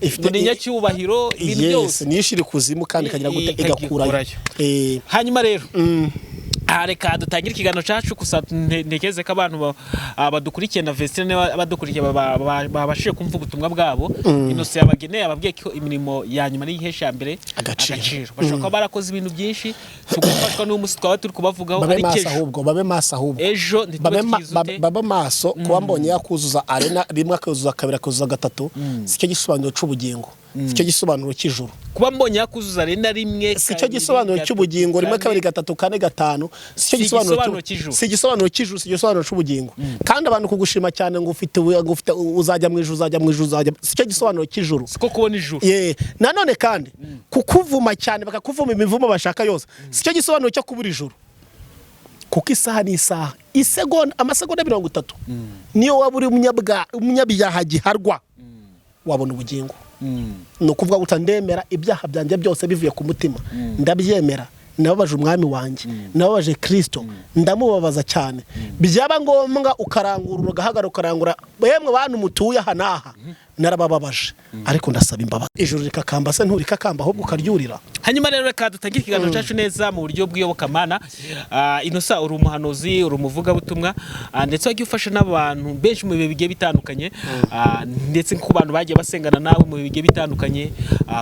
Ifite ngo ni nyacyubahiro ibintu byose. Niyo ishira ikuzimu kandi ikagira gute? Igakurayo. Ikagikurayo. Hanyuma rero, aha reka dutangire ikiganiro cyacu. Gusa ntekereze ko abantu badukurikiye na Vestine niba badukurikiye babashije kumva ubutumwa bwabo Innocent yabageneye, ababwiye ko imirimo ya nyuma ari ihesha ya mbere Agaciro. Bashobora kuba barakoze ibintu byinshi tugafashwa n'uyu munsi twaba turi kubavugaho, Babe ariko maso. ejo Ahubwo babe maso ahubwo. Ejo ntitube Babe twize ute? Babe maso. Kuba mbonye yakuzuza arena rimwe, akuzuza kabiri, akuzuza gatatu, si cyo gisobanuro cy'ubugingo, si cyo gisobanuro cy'ijuru. Kuba mbonye yakuzuza arena rimwe, Si cyo kabiri, gisobanuro gatatu, cy'ubugingo. Rimwe, kane. kabiri, gatatu, kane, gatanu, si cyo Si gisobanuro igisobanuro cy'ijuru. Si igisobanuro cy'ijuru, si igisobanuro cy'ubugingo. Kandi abantu kugushima cyane ngo ufite ngo ufite, uzajya mu ijuru, uzajya mu ijuru, uzajya, si cyo gisobanuro cy'ijuru. Siko kubona ijuru. Ye, nanone kandi kukuvuma cyane, bakakuvuma imivumo bashaka yose, si cyo gisobanuro cyo kubura ijuru, kuko isaha ni isaha, isegonda, amasegonda 30, niyo waba uri umunyabyaha giharwa wabona ubugingo. Ni ukuvuga gusa ndemera ibyaha byanjye byose bivuye ku mutima, ndabyemera, nababaje umwami wanjye, nababaje Kirisito, ndamubabaza cyane. Byaba ngombwa ukarangurura, ugahagarara ukarangura: "Yemwe bantu mutuye aha n'aha, narabababaje, ariko ndasaba imbabazi." Ijuru rikakamba se nturikakamba, ahubwo ukaryurira. Hanyuma rero reka dutangire ikiganiro cyacu neza mu buryo bw'iyobokamana. Innocent, uri umuhanuzi, uri umuvugabutumwa, ndetse wagiye ufasha n'abantu benshi mu bihe bigiye bitandukanye, ndetse ku bantu bagiye basengana nawe mu bihe bigiye bitandukanye,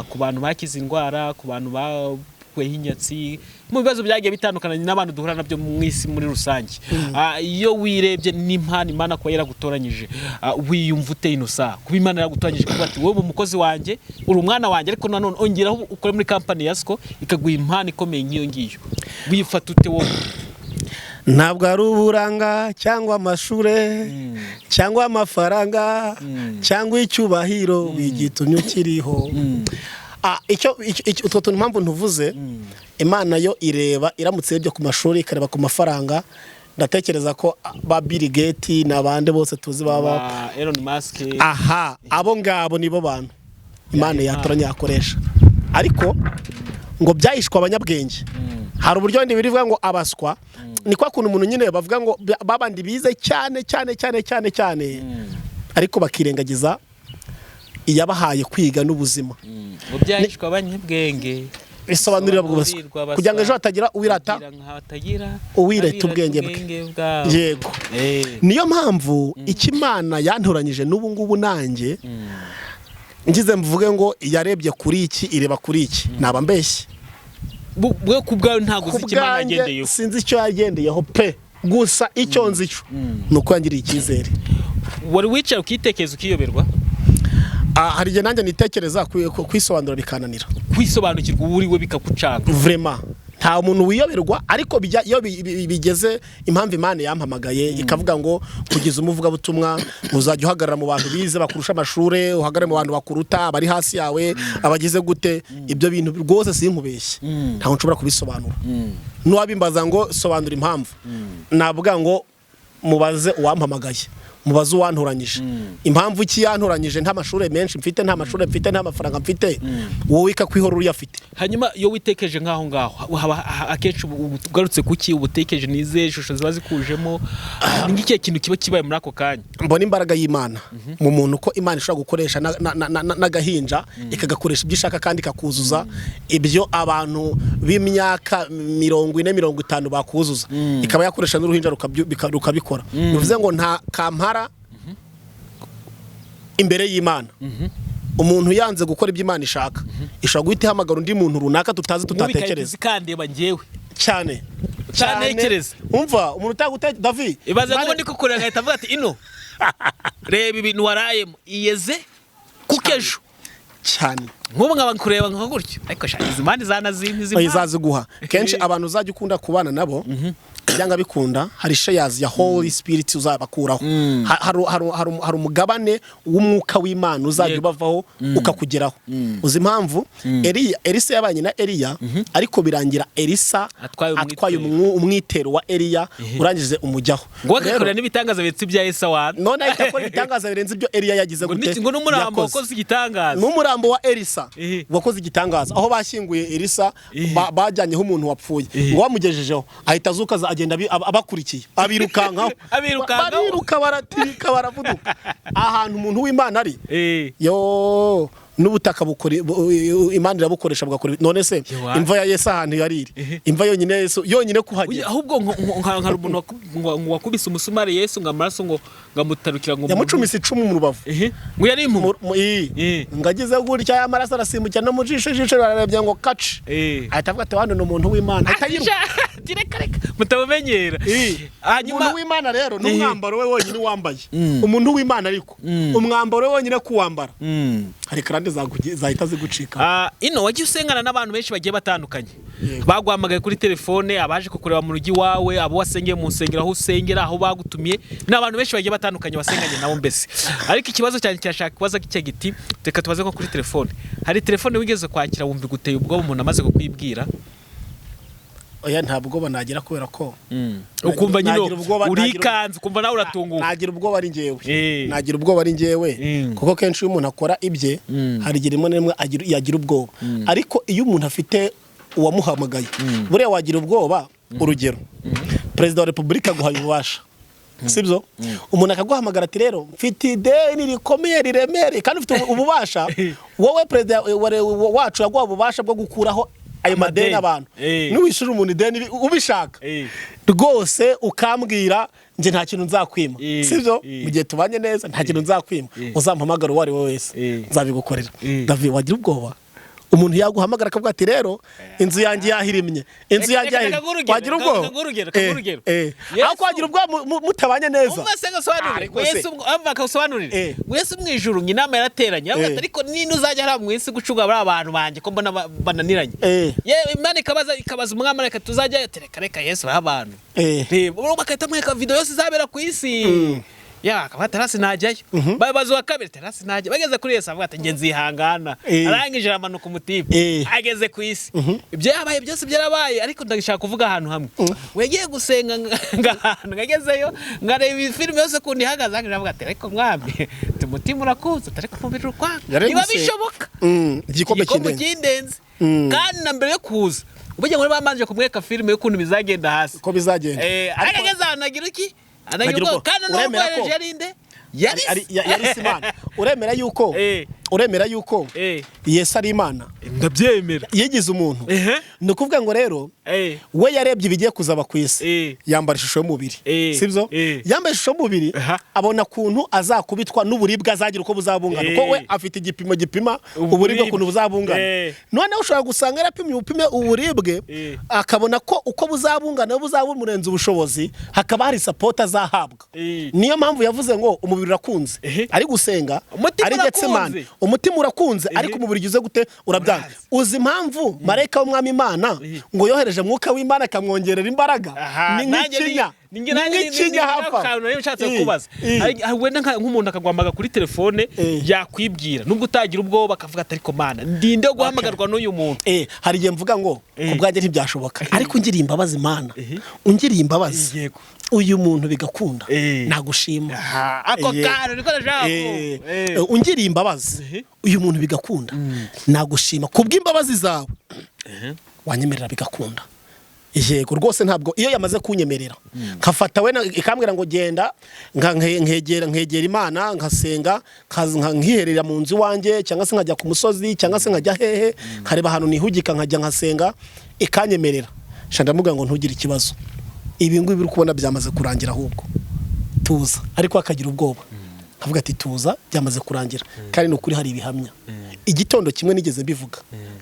ku bantu bakize indwara, ku bantu bakuweho inyatsi, mu bibazo byagiye bitandukanye n'abantu duhura nabyo mu isi muri rusange. Iyo wirebye n'impano Imana kuba yaragutoranyije, wiyumva ute, Innocent, kuba Imana yaragutoranyije kuvuga ati: "Wowe umukozi wanjye, uri umwana wanjye, ariko nanone ongeraho ukore muri kampani ya Siko," ikaguha impano ikomeye nk'iyo ngiyo, wifata ute wowe? Ntabwo ari uburanga cyangwa amashure cyangwa amafaranga cyangwa icyubahiro bigitumye ukiriho. Icyo utwo tuntu, impamvu ntuvuze, Imana yo ireba, iramutse irebye ku mashuri, ikareba ku mafaranga, ndatekereza ko ba Bill Gates n'abandi bose tuzi baba ba Elon Musk. Aha, abo ngabo nibo bantu Imana yatoranya, yakoresha. Ariko ngo byahishwe abanyabwenge. Hari uburyo wenda birivuga ngo abaswa, ni kwa kuntu umuntu nyine bavuga ngo babandi bize cyane cyane cyane cyane cyane, ariko bakirengagiza iyabahaye kwiga n'ubuzima. Ngo byahishwe abanyabwenge. Bisobanurira ubwo baswa Bisobanurirwa abaswa. Kugira ngo ejo hatagira uwirata Kugira ngo hatagira uwirata ubwenge bwe. Bwabo. Yego. Niyo mpamvu icyo Imana yantoranyije n'ubu ngubu, nanjye ngize mvuge ngo yarebye kuri iki, ireba kuri iki, naba mbeshye. Bwe ku bwawe ntabwo Ku uzi icyo Imana bwanjye yagendeyeho. sinzi icyo yagendeyeho pe. Gusa icyo nzi cyo ni uko yangiriye icyizere. Wari wicaye ukitekereza ukiyoberwa? Hari igihe nanjye nitekereza, kwisobanura bikananira. Kwisobanukirwa uwo uri we bikagucanga. Vraiment, nta muntu wiyoberwa, ariko iyo bigeze impamvu Imana yampamagaye, ikavuga ngo kugeza umuvugabutumwa uzajya uhagarara mu bantu bize bakurusha amashuri, uhagarare mu bantu bakuruta, abari hasi yawe, abagize gute, ibyo bintu rwose sinkubeshye, ntabwo nshobora kubisobanura. N'uwabimbaza ngo sobanura impamvu, navuga ngo mubaze uwampamagaye, mubaze uwantoranyije. Impamvu ki yantoranyije nta mashuri menshi mfite, nta mashuri mfite, nta mafaranga mfite, wowe ikakwihora uruyafite. Hanyuma iyo witekereje nk'aho ngaho, haba akenshi ubu ugarutse kuki ubutekereje, ni izihe shusho ziba zikujemo? Ni nk'ikihe kintu kiba kibaye muri ako kanya? Mbona imbaraga y'Imana mu muntu, ko Imana ishobora gukoresha n'agahinja ikagakoresha ibyo ishaka, kandi ikakuzuza ibyo abantu b'imyaka 40, 50 bakuzuza, ikaba yakoresha n'uruhinja rukabikora. Bivuze ngo nta kampara imbere y'Imana. Umuntu yanze gukora ibyo Imana ishaka, ishobora guhita ihamagara undi muntu runaka tutazi, tutatekereza. Zikandeba njyewe. Cyane. Utanekereza. Umva, umuntu utagute David. Ibaze ngo Imana- ndi kukureba ngahita avuga ati: "Ino reba ibintu warayemo, iyeze kuko ejo." Cyane. Nk'ubu nkaba nkureba nka gutyo, ariko sha izi mpande zanazimpa izi Oya, mpande. izaziguha kenshi. Abantu uzajya ukunda kubana nabo, byanga bikunda hari shares ya Holy Spirit uzabakuraho. Hari umugabane w'umwuka w'Imana uzajya ubavaho ukakugeraho. Uzi impamvu Eliya, Elisa yabanye na Eliya, ariko birangira Elisa atwaye umwitero. Atwaye umwitero wa Eliya, urangije umujyaho. Ngo Rero, agakorera n'ibitangaza birenze ibya Elisa wana. None ahita akora ibitangaza birenze ibyo Eliya yagize ngo gute? ngo n'umurambo Yakoze. wakoze igitangaza. N'umurambo wa Elisa wakoze igitangaza. Aho bashyinguye Elisa, bajyanyeho umuntu wapfuye, ngo bamugejejeho ahita azuka, agenda abakurikiye, abirukankaho. Abirukankaho. Bariruka, baratirika, baravuduka. Ahantu umuntu w'Imana ari, yo n'ubutaka bukora, Imana irabukoresha bugakora. None se Yowa. imva ya Yesu ahantu yari iri, imva yonyine ya Yesu yonyine Uya, kuhagera. Ahubwo nka umuntu ngo wakubise umusumari Yesu, ngo amaraso ngo amutarukira ngo Yamucumise icumu mu rubavu. Ngo yari impumyi. Ngo agize gutya, y'amaraso arasimbukira no mu jisho, ijisho rirarebye ngo kaci. Ahita avuga ati: "Wano ni umuntu w'Imana," ahita yiruka. Reka reka, mutamumenyera. Hanyuma Umuntu w'Imana rero n'umwambaro we wonyine wambaye, umuntu w'Imana ariko umwambaro we wonyine kuwambara, hari karande zahita zigucika. Ino wagiye usengana n'abantu benshi bagiye batandukanye. Yego. Baguhamagaye kuri telefone, abaje kukureba mu rugo iwawe, abo wasengeye mu nsengero aho usengera, aho bagutumiye, ni abantu benshi bagiye batandukanye wasenganye nabo mbese. Ariko ikibazo cyane kirashaka kubaza cya giti, reka tubaze ko kuri telefone, hari telefone wigeze kwakira wumva iguteye ubwoba, umuntu amaze kukwibwira? Oya, nta bwoba nagira kubera ko Ukumva nyine nagira ubwoba- urikanze, ukumva nawe uratunguka. Nagira ubwoba ari njyewe. Nagira ubwoba ari njyewe, kuko kenshi iyo umuntu akora ibye, hari igihe rimwe na rimwe yagira ubwoba. Ariko iyo umuntu afite uwamuhamagaye, buriya wagira ubwoba. Urugero, Perezida wa Repubulika aguhaye ububasha, sibyo? Umuntu akaguhamagara ati: "Rero mfite ideni rikomeye riremereye," kandi ufite ububasha wowe. Perezida wacu yaguha ububasha bwo gukuraho ayo madeni Amadeni. abantu. Niwishyura umuntu ideni ubishaka rwose, ukambwira, njye nta kintu nzakwima. Sibyo? Mu gihe tubanye neza, nta kintu nzakwima. Uzampamagara uwo ari we wese, nzabigukorera. David, wagira ubwoba umuntu yaguhamagara akavuga ati: "Rero inzu yanjye yahirimye, inzu Reka- yanjye reka yahirimye"? nguhe urugero, Wagira reka ubwoba? nguhe urugero, reka nguhe urugero. Yesu- Ariko wagira ubwoba mutabanye neza. Umva se ngasobanurire. Ariko se- Yesu umva akasobanurire. Yesu mu ijuru ngo inama yarateranye, aravuga ati: "Ariko ninde uzajya hariya mu isi gucunga bariya bantu banjye ko mbona bananiranye?" Yewe, Imana ikabaza umwamarayika tuzajya, ati: "Reka reka, Yesu, bariya abantu." Reba, urumva bagahita amwereka video yose izabera ku isi. Ya, akaba terasi najyayo. Babaza uwa kabiri, terasi najya. Bageze kuri Yesu, avuga ati: "Nge nzihangana." Arangije aramanuka umutipe. Ageze ku isi. Ibyo yabaye byose byarabaye, ariko ndashaka kuvuga ahantu hamwe. Wegiye gusenga ngahantu ngagezeyo ngareba iyi filime yose ukuntu ihagaze, arangije avuga ati: "Ariko mwami, umutima urakunze, ariko umubiri ukwanga." Yari Niba gusenga. bishoboka. Igikombe Igikombe cy'indenzi. cy'indenzi. Kandi na mbere yo kuza, ubwo muri bamanje kumwereka filime y'ukuntu bizagenda hasi. Uko bizagenda. Ariko ageze ahantu agira iki? Anagira Agira ubwoba. ubwoba. Kandi n'uwo Uremera ko- rwohereje yari inde? Yari Yari se Imana. Uremera yuko uremera yuko Yesu ari Imana? Ndabyemera. Yigize umuntu. Ni ukuvuga ngo rero we yarebye ibigiye kuzaba ku isi, yambara ishusho y'umubiri. Sibyo? Yambaye ishusho y'umubiri, abona ukuntu azakubitwa n'uburibwe azagira uko buzabungana, kuko we afite igipimo gipima uburibwe Uburibwe. ukuntu buzabungana. Noneho ushobora gusanga yarapimye ubupime uburibwe, akabona ko uko buzabungana buzaba bumurenze ubushobozi, hakaba hari support azahabwa. Niyo mpamvu yavuze ngo umubiri urakunze, ari gusenga, Umutima ari Getsemani. urakunze. Umutima urakunze, ariko umubiri ugize gute? Urabyanga. Urazi. Uzi impamvu marayika w'umwami Imana ngo yohereje Mwuka w'Imana akamwongerera imbaraga? Aha, Ni nanjye nk'ikinya, ni nk'ikinya ni hafa. akantu nari nshatse kukubaza. Wenda nk'umuntu akaguhamagara kuri telefone, yakwibwira nubwo utagira ubwoba, akavuga ati: "Ariko Mana, ndinde guhamagarwa n'uyu muntu." Hari igihe mvuga ngo ku bwanjye ntibyashoboka, ariko ungiriye imbabazi, Mana, ungiriye imbabazi, uyu muntu bigakunda, nagushima. Aha, ako kantu niko nashaka kumva. Ungiriye imbabazi, uyu muntu bigakunda, nagushima kubw'imbabazi zawe, wanyemerera bigakunda. Yego rwose, ntabwo iyo yamaze kunyemerera nkafata we ikambwira ngo genda, nkegera Imana, nkasenga, nkiherera mu nzu iwanjye, cyangwa se nkajya ku musozi, cyangwa se nkajya hehe, nkareba ahantu nihugika, nkajya nkasenga, ikanyemerera, sha ndamubwira ngo ntugire ikibazo, ibi ngibi uri kubona byamaze kurangira, ahubwo tuza. Ariko akagira ubwoba, nkavuga ati: "Tuza, byamaze kurangira." Kandi ni ukuri hari ibihamya. Igitondo kimwe nigeze mbivuga,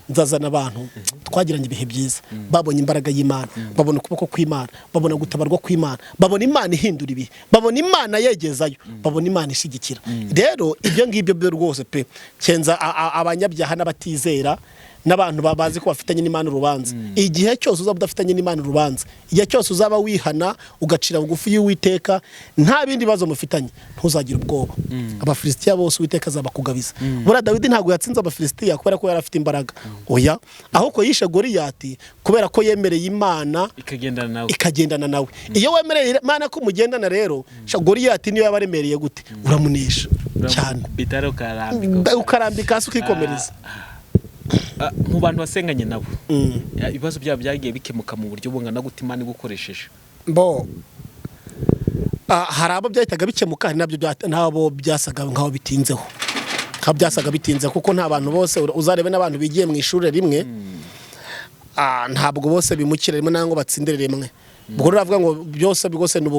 nzazana abantu twagiranye ibihe byiza, babonye imbaraga y'Imana, babona ukuboko kw'Imana, babona gutabarwa kw'Imana, babona Imana ihindura ibihe, babona Imana yegezayo, babona Imana ishyigikira. Rero ibyo ngibyo byo rwose pe, kenza abanyabyaha n'abatizera n'abantu bazi ko bafitanye n'Imana urubanza. Igihe cyose uzaba udafitanye n'Imana urubanza, igihe cyose uzaba wihana ugacira bugufi y'Uwiteka, nta bindi bibazo mufitanye, ntuzagire ubwoba. Abafilisitiya bose Uwiteka azabakugabiza. Buriya Dawidi ntabwo yatsinze Abafilisitiya kubera ko yari afite imbaraga, oya, ahubwo yishe Goriyati kubera ko yemereye Imana ikagendana nawe. Ikagendana nawe. Iyo wemereye Imana ko mugendana rero, sha, Goriyati niyo yaba aremereye gute, uramunesha cyane. Bitaro ukarambika. Ukarambika hasi ukikomereza. Ah, mu bantu wasenganye nabo, ibibazo byabo byagiye bikemuka mu buryo bungana gute Imana igukoresheje? Bo hari abo byahitaga bikemuka, hari nabyo n'abo byasaga nkaho bitinzeho, nkaho byasaga bitinze, kuko nta bantu bose uzarebe n'abantu bigiye mu ishuri rimwe, ntabwo bose bimukira rimwe nangwa batsindire rimwe. Ubwo rero uravuga ngo byose rwose ni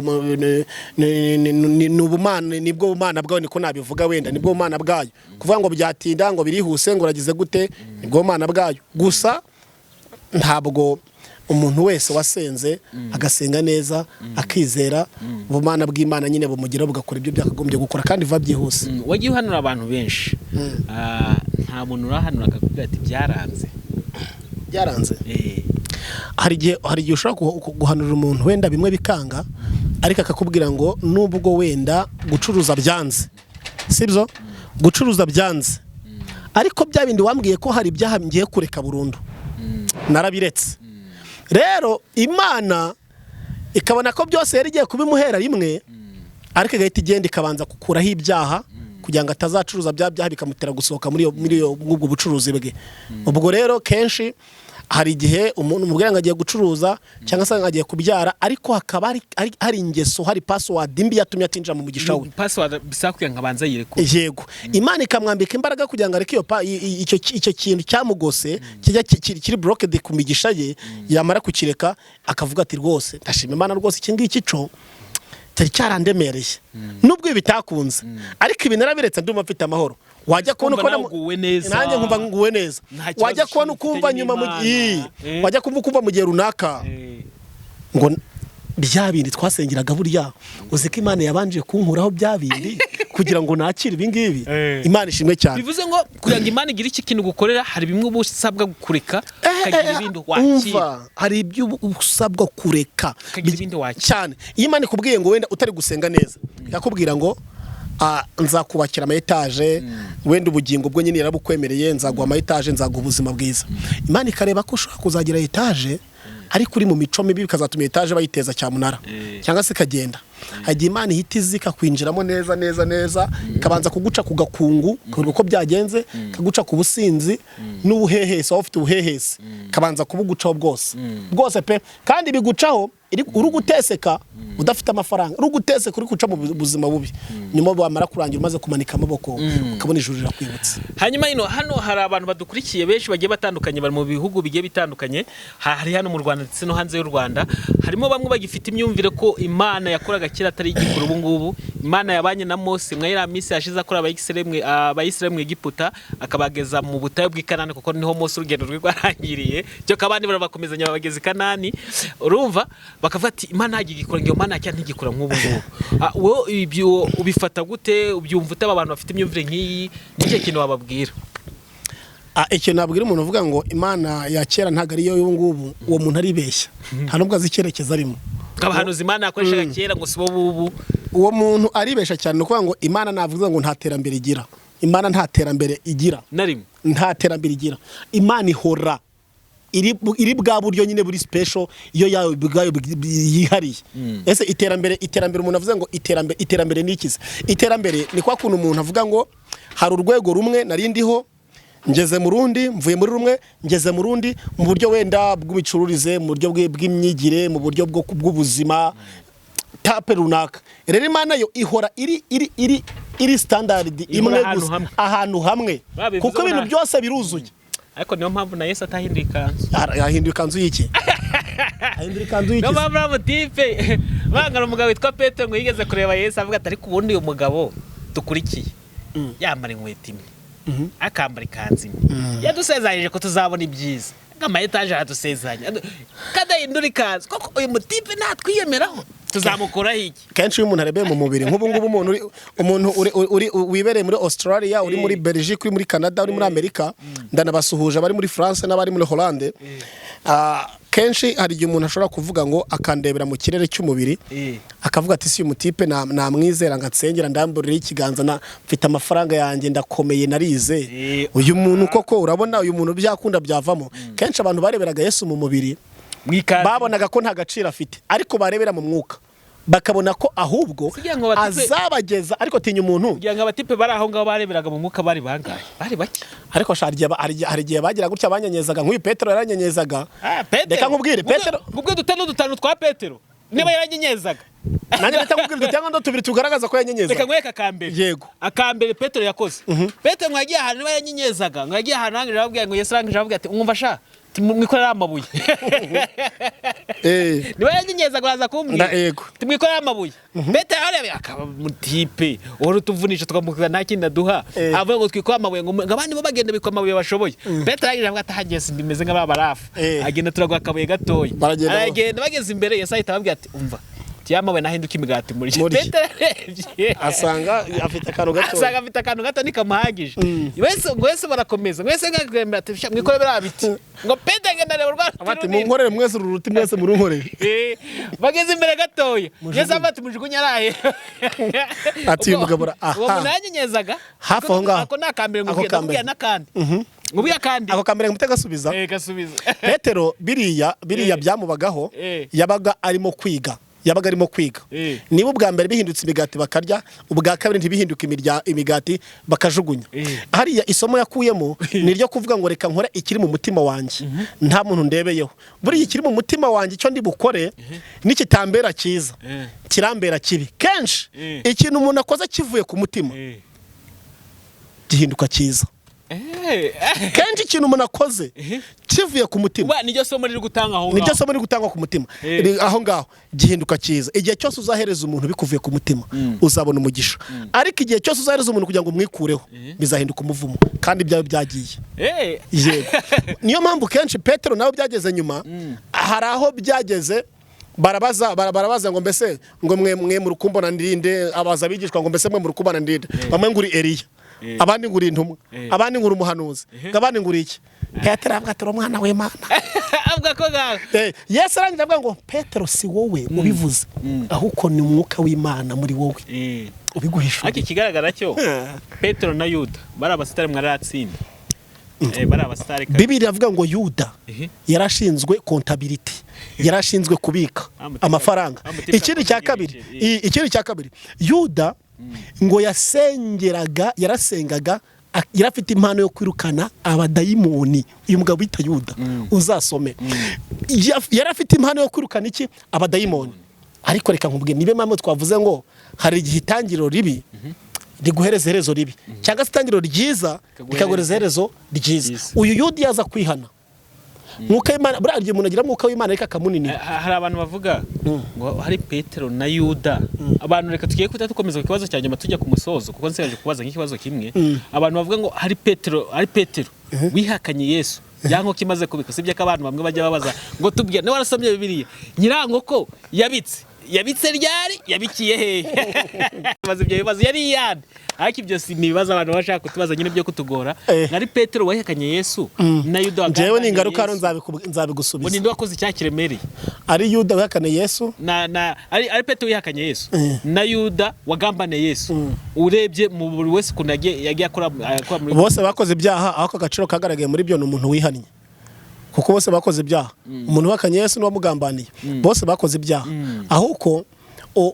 ubumana, nibwo bumana bwawe, niko nabivuga wenda, nibwo bumana bwayo. Kuvuga ngo byatinda, ngo birihuse, ngo uragize gute, nibwo bumana bwayo. Gusa ntabwo umuntu wese wasenze, agasenga neza, akizera, ubumana bw'Imana nyine bumugeraho, bugakora ibyo byakagombye gukora kandi vuba byihuse. Wagiye uhanura abantu benshi. Nta muntu urahanura akakubwira ati: "Byaranze"? Byaranze. Hari igihe ushobora guhanurira umuntu wenda bimwe bikanga, ariko akakubwira ngo nubwo wenda gucuruza byanze, sibyo, gucuruza byanze, ariko bya bindi wambwiye ko hari ibyaha ngiye kureka burundu, narabiretse. Rero Imana ikabona ko byose yari igiye kubimuhera rimwe, ariko igahita igenda ikabanza gukuraho ibyaha kugira ngo atazacuruza bya byaha bikamutera gusohoka muri iyo ubwo bucuruzi bwe. Ubwo rero kenshi hari igihe umuntu umubwira ngo agiye gucuruza cyangwa se ngo agiye kubyara, ariko hakaba hari ingeso, hari password mbi yatumye atinjira mu mugisha we. Password bisaba kugira ngo abanze yirekure. Yego, Imana ikamwambika imbaraga kugira ngo areke iyo pa- i- i- icyo icyo kintu cyamugose kijya kiri blocked ku migisha ye. Yamara kukireka akavuga ati: "Rwose ndashima Imana, rwose iki ngiki cyo cyari cyarandemereye, nubwo ibi bitakunze, ariko ibi narabiretse, ndumva mfite amahoro." Wajya kubona Kumva uko nawe uguwe neza. Nanjye nkumva nguwe neza. Nta kibazo Wajya kubona ukumva ufitanye nyuma mu n'Imana. Ii. Wajya kumva ukumva mu gihe runaka ngo bya bindi twasengeraga, burya uzi ko Imana yabanje kunkuraho bya bindi kugira ngo nakire ibi ngibi? Imana ishimwe cyane. Bivuze ngo kugira ngo Imana igire iki kintu gukorera, hari bimwe uba usabwa kureka, ukagira ibindi wakira. Umva, hari ibyo uba usabwa kureka, Ukagira ibindi wakira. Cyane iyo Imana ikubwiye ngo wenda utari gusenga neza, yakubwira ngo nzakubakira ama etaje, wenda ubugingo bwo nyine yarabukwemereye, nzaguha ama etaje, nzaguha ubuzima bwiza. Imana ikareba ko ushobora kuzagira etaje ariko uri mu mico mibi, bikazatuma etaje bayiteza cyamunara cyangwa se ikagenda. Hagiye Imana ihita iza ikakwinjiramo neza neza neza, ikabanza kuguca ku gakungu, ukareba uko byagenze, ikaguca ku businzi n'ubuhehesi, waba ufite ubuhehesi ikabanza kubugucaho bwose bwose pe. Kandi bigucaho uri guteseka, udafite amafaranga, uri guteseka, uri guca mu buzima bubi. Nyuma wamara kurangira, umaze kumanika amaboko, ukabona ijuru rirakwibutsa. Hanyuma ino hano hari abantu badukurikiye benshi bagiye batandukanye, bari mu bihugu bigiye bitandukanye, hari hano mu Rwanda ndetse no hanze y'u Rwanda. Harimo bamwe bagifite imyumvire ko Imana yakoraga kera atari igikora ubu ngubu. Imana yabanye na Mose mwa iriya minsi yashize akora Abayisiraheli mu Egiputa, akabageza mu butayu bw'i Kanani, kuko niho Mose urugendo rwe rwarangiriye, cyo abandi barabakomezanya babageza i Kanani. Urumva bakavuga ati: "Imana ntabwo igikora, ngo iyo Mana ya kera ntigikora nk'ubu ngubu." Wowe ibyo ubifata gute? Ubyumva ute? Aba bantu bafite imyumvire nk'iyi, ni ikihe kintu wababwira? Ikintu nabwira umuntu uvuga ngo Imana ya kera ntabwo ariyo y'ubu ngubu, uwo muntu aribeshya, nta nubwo azi icyerekezo arimo. Abahanuzi Imana yakoreshaga kera ngo si bo bubu. Uwo muntu aribeshya cyane. Ni ukuvuga ngo Imana navuga ngo nta terambere igira, Imana nta terambere igira. Na rimwe. Nta terambere igira. Imana ihora iri bwa buryo nyine buri special, iyo yayo ubwayo yihariye. Ese iterambere umuntu avuze ngo iterambere ni ikize? Iterambere ni kwa kuntu umuntu avuga ngo hari urwego rumwe narindiho, ngeze mu rundi, mvuye muri rumwe ngeze mu rundi, mu buryo wenda bw'imicururize, mu buryo bw'imyigire, mu buryo bw'ubuzima, étape runaka. Rero Imana yo ihora iri standard Ihora imwe ahantu gusa. hamwe. Ahantu hamwe. Babivuze Kuko ngo ibintu byose biruzuye. Ariko niyo mpamvu na Yesu atahinduye ikanzu. Yahinduye ikanzu y'iki? Ahindura ikanzu y'iki? Niyo mpamvu uriya mutipe bangana, umugabo witwa Petero, ngo yigeze kureba Yesu avuga ati: "Ariko ubundi uyu mugabo dukurikiye yambara inkweto imwe, akambara ikanzu imwe, yadusezeranyije ko tuzabona ibyiza nk'ama etaje, aradusezeranya kadahindura ikanzu, koko uyu mutipe natwiyemeraho tuzamukuraho iki?" Kenshi iyo umuntu arebeye mu mubiri nk'ubu ngubu, umuntu uri wibereye muri Australia, uri muri Belgique, uri muri Canada, uri muri Amerika, ndanabasuhuje, abari muri France n'abari muri Hollande. Kenshi hari igihe umuntu ashobora kuvuga ngo akandebera mu kirere cy'umubiri, akavuga ati: "Si uyu mutipe namwizera ngo ansengera, ndamburire ikiganza, na mfite amafaranga yanjye, ndakomeye, narize, uyu muntu koko urabona uyu muntu byakunda byavamo?" Kenshi abantu bareberaga Yesu mu mubiri, Mu ikanzu. babonaga ko nta gaciro afite, ariko barebera mu mwuka bakabona ko ahubwo Kugira ngo azabageza. Ariko tinya umuntu. Kugira ngo abatipe bari aho ngaho bareberaga mu mwuka bari bangahe? Bari bake. Ariko sha, hari igihe bagira gutya banyenyezaga, nk'uyu Petero yaranyenyezaga. Ah, Petero. Reka nkubwire, Petero. Ubwo dutanu dutanu twa Petero niba yaranyenyezaga. Nanjye reka nkubwire udutango tubiri tugaragaza ko yanyenyezaga. Reka nkwereke akambere. Yego. Akambere Petero yakoze, Petero ngo yagiye ahantu, niba yanyenyezaga, ngo yagiye ahantu arangije arababwira ngo Yesu arangije arababwira ati: "Mwumva sha, mwikorere amabuye." Niba yanyenyezaga uraza kumbwira. Yego. Tumwikorere amabuye. Petero arebe akaba mutipe uhora utuvunisha, tukamubwira nta kindi aduha. Avuga ngo twikore amabuye, ngo abandi bo bagenda bikora amabuye bashoboye. Petero arangije avuga ati: "Ahageze ndimeze nk'ababarafu." Agenda turaguha akabuye gatoya. Baragenda. Aragenda, bageze imbere Yesu ahita ababwira ati: "Umva." Ati yamawe nahinduka imigati muri Murye. Petero arebye Asanga afite akantu gato. Asanga afite akantu gato ntikamuhagije. Wese ngo wese barakomeza, mwese ngagwemera ati: "Sha, mwikore biriya biti." Ngo Petero agenda areba urwa ruti Bati runini. "Munkorere mwese uru ruti, mwese murunkorere." Bageze imbere gatoya, Yesu avuga ati: "Mujugunye arahe." Ati, uyu mugabo aha. Uwo munanyenyezaga. Hafi aho ngaho. Ako ni akambere. Ako Ngubwiye kambere. ndakubwira n'akandi, ngubwiye akandi. Ako kambere mutagasubiza. Gasubiza. Petero biriya byamubagaho, yabaga arimo kwiga, yabaga arimo kwiga. Niba ubwa mbere bihindutse imigati bakarya, ubwa kabiri ntibihinduke imigati bakajugunya. Hariya isomo yakuyemo ni iryo kuvuga ngo: "Reka nkore ikiri mu mutima wanjye, nta muntu ndebeyeho." Buriya ikiri mu mutima wanjye, icyo ndi bukore nikitambera cyiza, kirambera kibi kenshi. Ikintu umuntu akoze kivuye ku mutima gihinduka cyiza. Kenshi ikintu umuntu akoze kivuye ku mutima, Uba niryo somo riri gutanga aho niryo ngaho. somo riri gutangwa ku mutima. Aho ngaho gihinduka cyiza. Igihe cyose uzahereza umuntu bikuvuye ku mutima, uzabona umugisha, ariko igihe cyose uzahereza umuntu kugira ngo umwikureho, bizahinduka umuvumo kandi ibyawe byagiye. Yego, niyo mpamvu kenshi Petero nawe byageze nyuma, hari aho byageze barabaza, barabaza ngo: "Mbese ngo mwe muri kumbona ndinde?" Abaza abigishwa ngo: "Mbese mwe muri kumbona ndinde?" Bamwe ngo: "Uri Eliya," abandi ngo: "Uri intumwa," abandi ngo: "Uri umuhanuzi," ngo abandi ngo: "Uri iki?" Petero avuga ati: "Uri umwana w'Imana." Avuga ko ngaho. Yesu arangije avuga ngo: "Petero, si wowe ubivuze, ahubwo ni umwuka w'Imana muri wowe ubiguhishuriye." Ariko ikigaragara cyo, Petero na Yuda bari abasitari, mwaratsinda. Bari abasitari kabisa. Bibiri iravuga ngo Yuda yarashinzwe comptabilité, yarashinzwe kubika amafaranga. Amutipe Ikindi cya akoze kabiri, ibiceri. ikindi cya kabiri, Yuda ngo yasengeraga, yarasengaga, yari afite impano yo kwirukana abadayimoni. Uyu mugabo bita Yuda, uzasome, yari afite impano yo kwirukana iki? Abadayimoni. Ariko reka nkubwire, nibe mpamvu twavuze ngo hari igihe itangiriro ribi riguhereza iherezo ribi, cyangwa se itangiriro ryiza rikaguhereza iherezo ryiza. Ryiza. Uyu Yuda yaza kwihana, Mwuka w'Imana, buriya igihe umuntu agira Mwuka w'Imana ariko akamuninira. Hari abantu bavuga ngo hari Petero na Yuda. Abantu, reka tugiye kuhita dukomeza ku kibazo cya nyuma, tujya ku musozo, kuko nsigaje kubaza nk'ikibazo kimwe. Abantu bavuga ngo hari Petero wihakanye Yesu ya nkoko imaze kubika. Sibye ko abantu bamwe bajya babaza ngo: "Tubwire niba warasomye Bibiliya, nyirankoko yabitse ryari, yabikiye hehe?" Baza ibyo bibazo yari iyande. Ariko ibyo si ni ibibazo abantu baba bashaka kutubaza nyine byo kutugora. Nari Petero wihakanye Yesu na Yuda Njyewe wagambaniye ni ingaruka hano Yesu. nzabikubwi- Ngo nzabigusubiza. Ninde wakoze icyaha kiremereye? Ari Yuda wihakane Yesu Na ari Petero wihakanye Yesu na Yuda wagambaniye Yesu, urebye mu buri wese ukuntu yagiye akora muri Bose bakoze ibyaha, aho ako gaciro kagaragaye muri byo ni umuntu wihannye, kuko bose bakoze ibyaha. Umuntu wihakanye Yesu n'uwamugambaniye bose bakoze ibyaha, ahubwo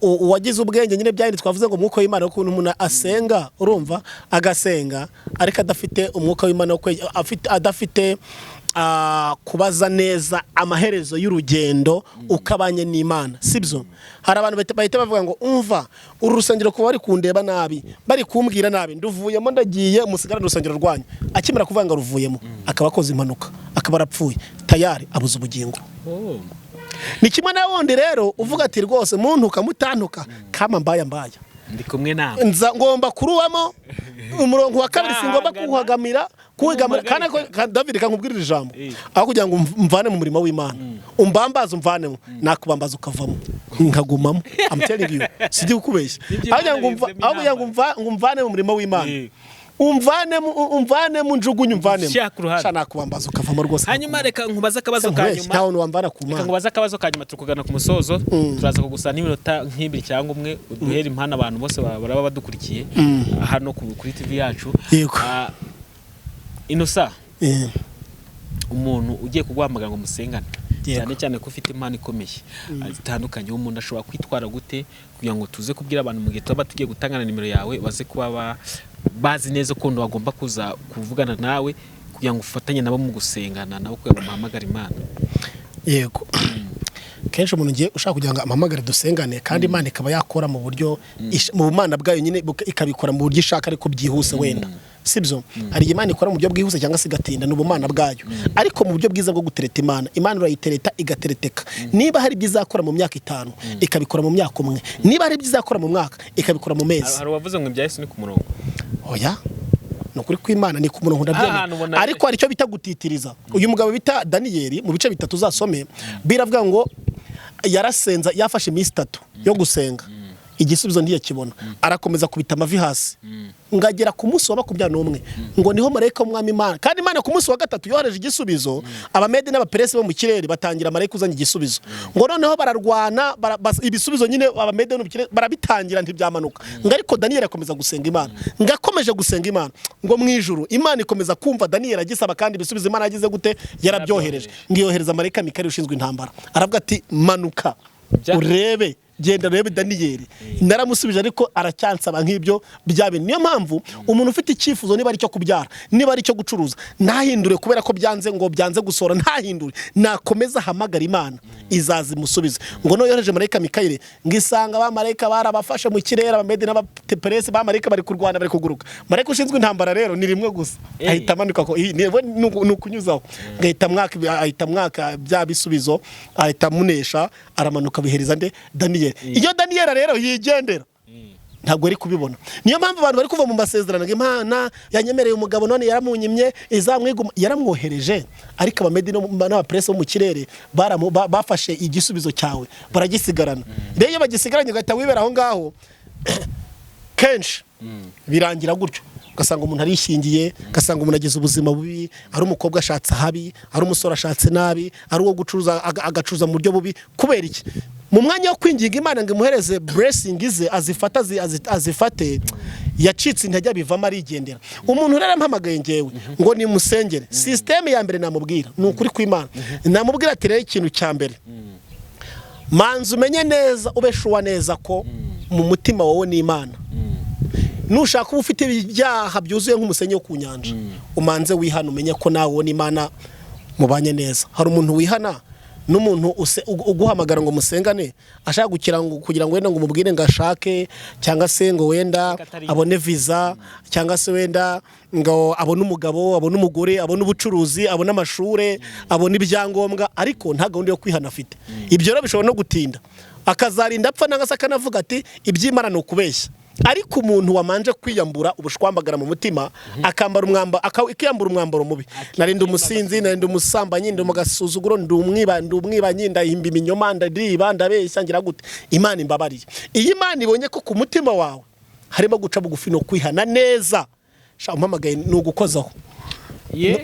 uwagize ubwenge nyine, byandi twavuze ngo umwuka w'Imana, ukuntu umuntu asenga, urumva, agasenga ariko adafite umwuka w'Imana adafite kubaza neza amaherezo y'urugendo uko abanye n'Imana, sibyo? Hari abantu bahita bavuga ngo: "Umva, uru rusengero kuba bari kundeba nabi, bari kumbwira nabi, nduvuyemo, ndagiye, musigarane urusengero rwanyu." Akimara kuvuga ngo ruvuyemo, akaba akoze impanuka, akaba arapfuye, tayari abuze ubugingo. Oh. Ni kimwe na wundi rero uvuga ati: "Rwose muntuka mutantuka, kama mbaya mbaya, Ndi kumwe nawe. Nza ngomba kuruwamo umurongo wa kabiri, singomba kuhagamira, kuwegamira." Kandi David, kankubwirira ijambo. Aho kugira ngo umvane mu murimo w'Imana, umbambaze umvanemo, nakubambaza ukavamo nkagumamo. I'm telling you, sijye kukubeshya. Nibyo. Aho kugira ngo Imana aho kugira ngo ngo umvane mu murimo w'Imana, umvanemo, umvanemo, njugunye, umvanemo. Shyira ku ruhande. Sha, nakubambaza ukavamo rwose. Hanyuma reka nkubaze akabazo ka Nkubeshye, nyuma. nta wundi wamvana ku Reka Mana. nkubaze akabazo ka nyuma, turi kugana ku musozo. Turaza kugusa n'iminota nk'ibiri cyangwa umwe, uduhere impano abantu bose baraba badukurikiye hano kuri TV yacu. Yego. Innocent, umuntu ugiye kuguhamagara ngo musengane, Yego. cyane cyane ko ufite impano ikomeye zitandukanye, uwo muntu ashobora kwitwara gute kugira ngo tuze kubwira abantu mu gihe tuba tugiye gutanga na nimero yawe, baze kuba bazi neza ukuntu bagomba kuza kuvugana nawe kugira ngo ufatanye nabo mu gusengana nabo, kugira ngo muhamagare Imana? Yego, kenshi umuntu ugiye ushaka kugira ngo ampamagare dusengane, kandi Imana ikaba yakora mu buryo mu bumana bwayo nyine, ikabikora mu buryo ishaka ariko byihuse wenda, sibyo? Hari igihe Imana ikora mu buryo bwihuse cyangwa se igatinda, ni ubumana bwayo. Ariko mu buryo bwiza bwo gutereta Imana, Imana urayitereta igatereteka. Niba hari ibyo izakora mu myaka 5, ikabikora mu myaka umwe. Niba hari ibyo izakora mu mwaka, ikabikora mu mezi. Hari uwavuze ngo ibya Yesu ni ku murongo. Oya, ni ukuri kw'Imana ni ku murongo, ndabyemera. Ahantu ubona- Ariko hari icyo bita gutitiriza. Uyu mugabo bita Daniyeli, mu bice bitatu uzasome, biravuga ngo Yarasenza, yafashe iminsi 3 yo gusenga, igisubizo ntiyakibona, arakomeza kubita amavi hasi, ngagera ku munsi wa 21, ngo niho marayika w'umwami Imana, kandi Imana ku munsi wa gatatu yohereje igisubizo. Abamede n'Abaperesi bo mu kirere batangira marayika uzanye igisubizo, ngo noneho bararwana, ibisubizo nyine Abamede no mu kirere barabitangira, ntibyamanuka. Ngo ariko Daniyeli akomeza gusenga Imana, ngo akomeje gusenga Imana, ngo mu ijuru Imana ikomeza kumva Daniyeli agisaba, kandi ibisubizo Imana yagize gute? Yarabyohereje. Ngo yohereza marayika Mikali ushinzwe intambara, aravuga ati: "Manuka urebe, genda urebe Daniyeli, naramusubije ariko aracyansaba nk'ibyo bya bintu." Niyo mpamvu umuntu ufite icyifuzo, niba ari icyo kubyara, niba ari icyo gucuruza, ntahindure kubera ko byanze, ngo byanze gusohora, ntahindure, nakomeza ahamagara Imana, izaza imusubize. Ngo no yohereje marayika Mikayire, ngo isanga abamarayika barabafashe mu kirere, Abamedi n'Abaperesi, bamarayika bari kurwana, bari kuguruka. Marayika ushinzwe intambara rero ni rimwe gusa, ahita amanuka ko ni ukunyuzaho, ngo ahita mwaka bya bisubizo, ahita amunesha, aramanuka, bihereza nde? Daniyeli. Iyo Daniyeli rero yigendera, ntabwo ari kubibona. Niyo mpamvu abantu bari kuva mu masezerano, ngo Imana yanyemereye umugabo none yaramunyimye, izamwiguma. Yaramwohereje, ariko Abamedi n'Abaperesi bo mu kirere bafashe igisubizo cyawe baragisigarana. Rero iyo bagisigaranye ugahita wibera aho ngaho, kenshi birangira gutyo, ugasanga umuntu arishingiye, ugasanga umuntu agize ubuzima bubi, ari umukobwa ashatse ahabi, ari umusore ashatse nabi, ari uwo gucuruza agacuruza mu buryo bubi. Kubera iki? Mu mwanya wo kwinginga Imana ngo imuhereze blessing ze azifata, azifate, yacitse intege, abivamo, arigendera. Umuntu rero ampamagaye ngewe ngo nimusengere, système ya mbere namubwira ni ukuri kw'Imana, namubwira ati: "Rero ikintu cya mbere, manza umenye neza, ube sure neza ko mu mutima wawe n'Imana, nushaka uba ufite ibyaha byuzuye nk'umusenyi wo ku nyanja, umanze wihana, umenye ko nawe wowe n'Imana mubanye neza." Hari umuntu wihana n'umuntu uguhamagara ngo musengane ashaka gukira, ngo kugira ngo wenda ngo umubwire ngo ashake, cyangwa se ngo wenda Atari- abone visa, cyangwa se wenda ngo abone umugabo, abone umugore, abone ubucuruzi, abone amashure, abone ibyangombwa, ariko nta gahunda yo kwihana afite. Ibyo rero bishobora no gutinda, akazarinda apfa, nangwa se akanavuga ati: "Iby'Imana ni ukubeshya." Ariko umuntu wamanje kwiyambura ubushwambagara mu mutima, akambara umwambaro, akiyambura umwambaro mubi: "Narinda umusinzi, narinda umusambanyi, ndi umugasuzuguro, ndi umwiba, ndi umwibanyi, ndahimba ibinyoma, ndariba, ndabeshya, ngira gute, Imana imbabariye." Iyo Imana ibonye ko ku mutima wawe harimo guca bugufi no kwihana neza, sha, umpamagaye ni ugukozaho.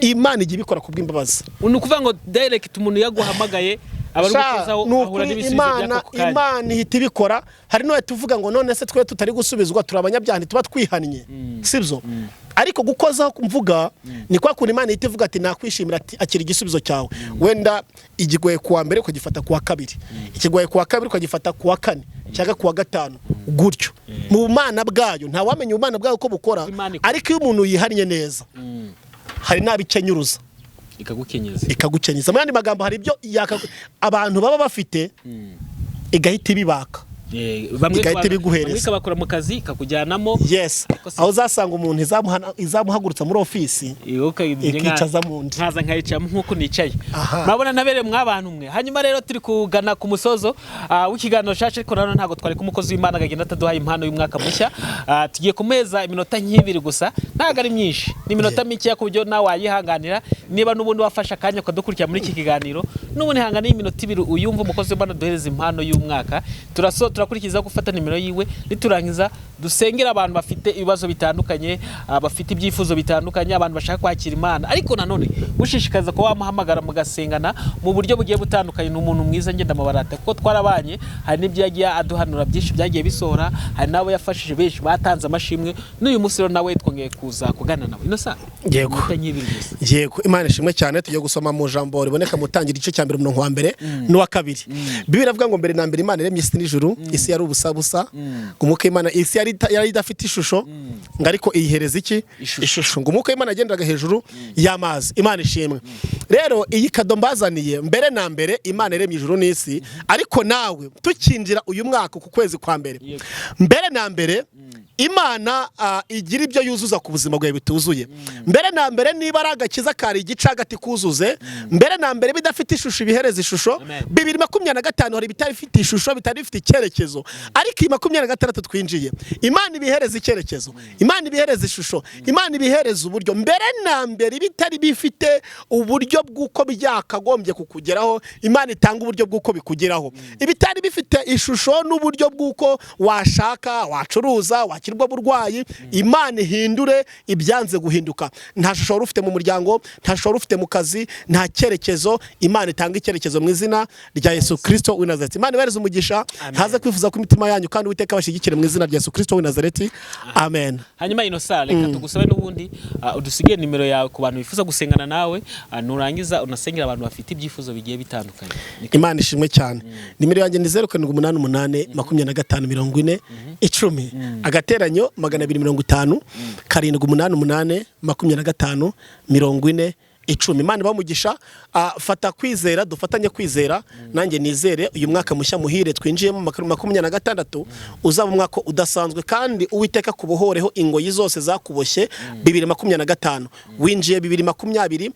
Imana ijya ibikora kubw'imbabazi. Ni ukuvuga ngo direct umuntu yaguhamagaye aba ari Sha, gukozaho, ni ahura ukuri n'ibisubizo Imana by'ako kanya. Imana ihita ibikora. Hari n'uwahita uvuga ngo: "None se twe tutari gusubizwa, turi abanyabyaha, ntituba twihannye?" Sibyo? Ariko gukozaho mvuga ni kwa kuntu Imana ihita ivuga ati: "Nakwishimira," ati: "Akira igisubizo cyawe." Wenda ikigoye kuwa mbere ukagifata kuwa kabiri, ikigoye kuwa kabiri ukagifata kuwa kane cyangwa kuwa gatanu, gutyo. Mu bumana bwayo, ntawamenya ubumana bwayo uko bukora. Imana ikora. Ariko iyo umuntu yihannye neza, hari n'abikenyuruza. Ikagukenyeza. Ikagukenyeza. Mu yandi magambo, hari ibyo abantu baba bafite, igahita ibibaka. Bamwe Igahita ibiguhereza. Bamwe ikabakura mu kazi, ikakujyanamo. Yes. Ariko Aho uzasanga umuntu izamuhagurutsa muri ofisi, ikicaza mu ndi. Nkaza nkayicaramo nk'uko nicaye. Aha. Murabona nabereye mw'abantu mwe. Hanyuma rero turi kugana ku musozo w'ikiganiro cacu, ariko nanone ntabwo twari ku mukozi w'Imana agenda ataduhaye impano y'umwaka mushya. Tugiye kumeza iminota nk'ibiri gusa, ntabwo ari myinshi, ni iminota mikeya ku buryo nawe wayihanganira. Niba n'ubundi wafashe akanya ukadukurikira muri iki kiganiro, n'ubundi hangana y'iminota 2 uyumva umukozi w'Imana duhereza impano y'umwaka. Turakurikiza gufata nimero yiwe, niturangiza dusengera abantu bafite ibibazo bitandukanye, bafite ibyifuzo bitandukanye, abantu bashaka kwakira Imana. Ariko nanone gushishikariza kuba wamuhamagara mugasengana mu buryo bugiye butandukanye. Ni umuntu mwiza, ngenda mubarata kuko twarabanye, hari n'ibyo yagiye aduhanura byinshi byagiye bisohora, hari n'abo yafashije benshi batanze amashimwe. N'uyu munsi rero nawe twongeye kuza kuganira nawe ino saa. Yego. Iminota nk'ibiri gusa. Yego, Imana ishimwe cyane. Tugiye gusoma mu jambo riboneka mu Tangira, igice cya mbere, umurongo wa mbere n'uwa kabiri. Bibiliya iravuga ngo: "Mbere na mbere Imana iremye isi n'ijuru, isi yari ubusa busa, umwuka w'Imana, isi yari idafite ishusho, ngo ariko iyihereza iki?" Ishusho. Ishusho. Ngo umwuka w'Imana yagendaga hejuru y'amazi. Imana ishimwe. Rero iyi kado mbazaniye, mbere na mbere Imana iremye ijuru n'isi, ariko nawe tukinjira uyu mwaka ku kwezi kwa mbere, Yego. mbere na mbere Imana igira ibyo yuzuza ku buzima bwawe bituzuye. Mbere na mbere, niba ari agakiza kari igicagati, kuzuze. Mbere na mbere, bidafite ishusho, ibihereza ishusho. Amen. 2025 hari ibitari bifite ishusho, bitari bifite icyerekezo, ariko iyi 26 twinjiye, Imana ibihereza icyerekezo, Imana ibihereza ishusho, Imana ibihereza uburyo. Mbere na mbere, bitari bifite uburyo bw'uko byakagombye kukugeraho, Imana itanga uburyo bw'uko bikugeraho. Ibitari bifite ishusho n'uburyo bw'uko washaka, wacuruza, wakirwa burwayi, Imana ihindure ibyanze guhinduka. Nta shusho wari ufite mu muryango, nta shusho wari ufite mu kazi, nta cyerekezo, Imana itanga icyerekezo mu izina rya Yesu Kirisito w'i Nazareti. Imana ibahereze umugisha, ntaze kwifuza ku imitima yanyu, kandi Uwiteka abashyigikire mu izina rya Yesu Kirisito w'i Nazareti. Amen. Hanyuma Innocent, reka tugusabe n'ubundi udusigire nimero yawe ku bantu bifuza gusengana nawe, nurangiza unasengera abantu bafite ibyifuzo bigiye bitandukanye. Imana ishimwe cyane. Nimero yanjye ni 0788254010, agateranyo 250 788 254010. Imana ibamugisha. Fata kwizera, dufatanye kwizera, nanjye nizere uyu mwaka mushya muhire twinjiyemo 26 uzaba umwaka udasanzwe, kandi Uwiteka kubohoreho ingoyi zose zakuboshye 2025 winjiye 2026.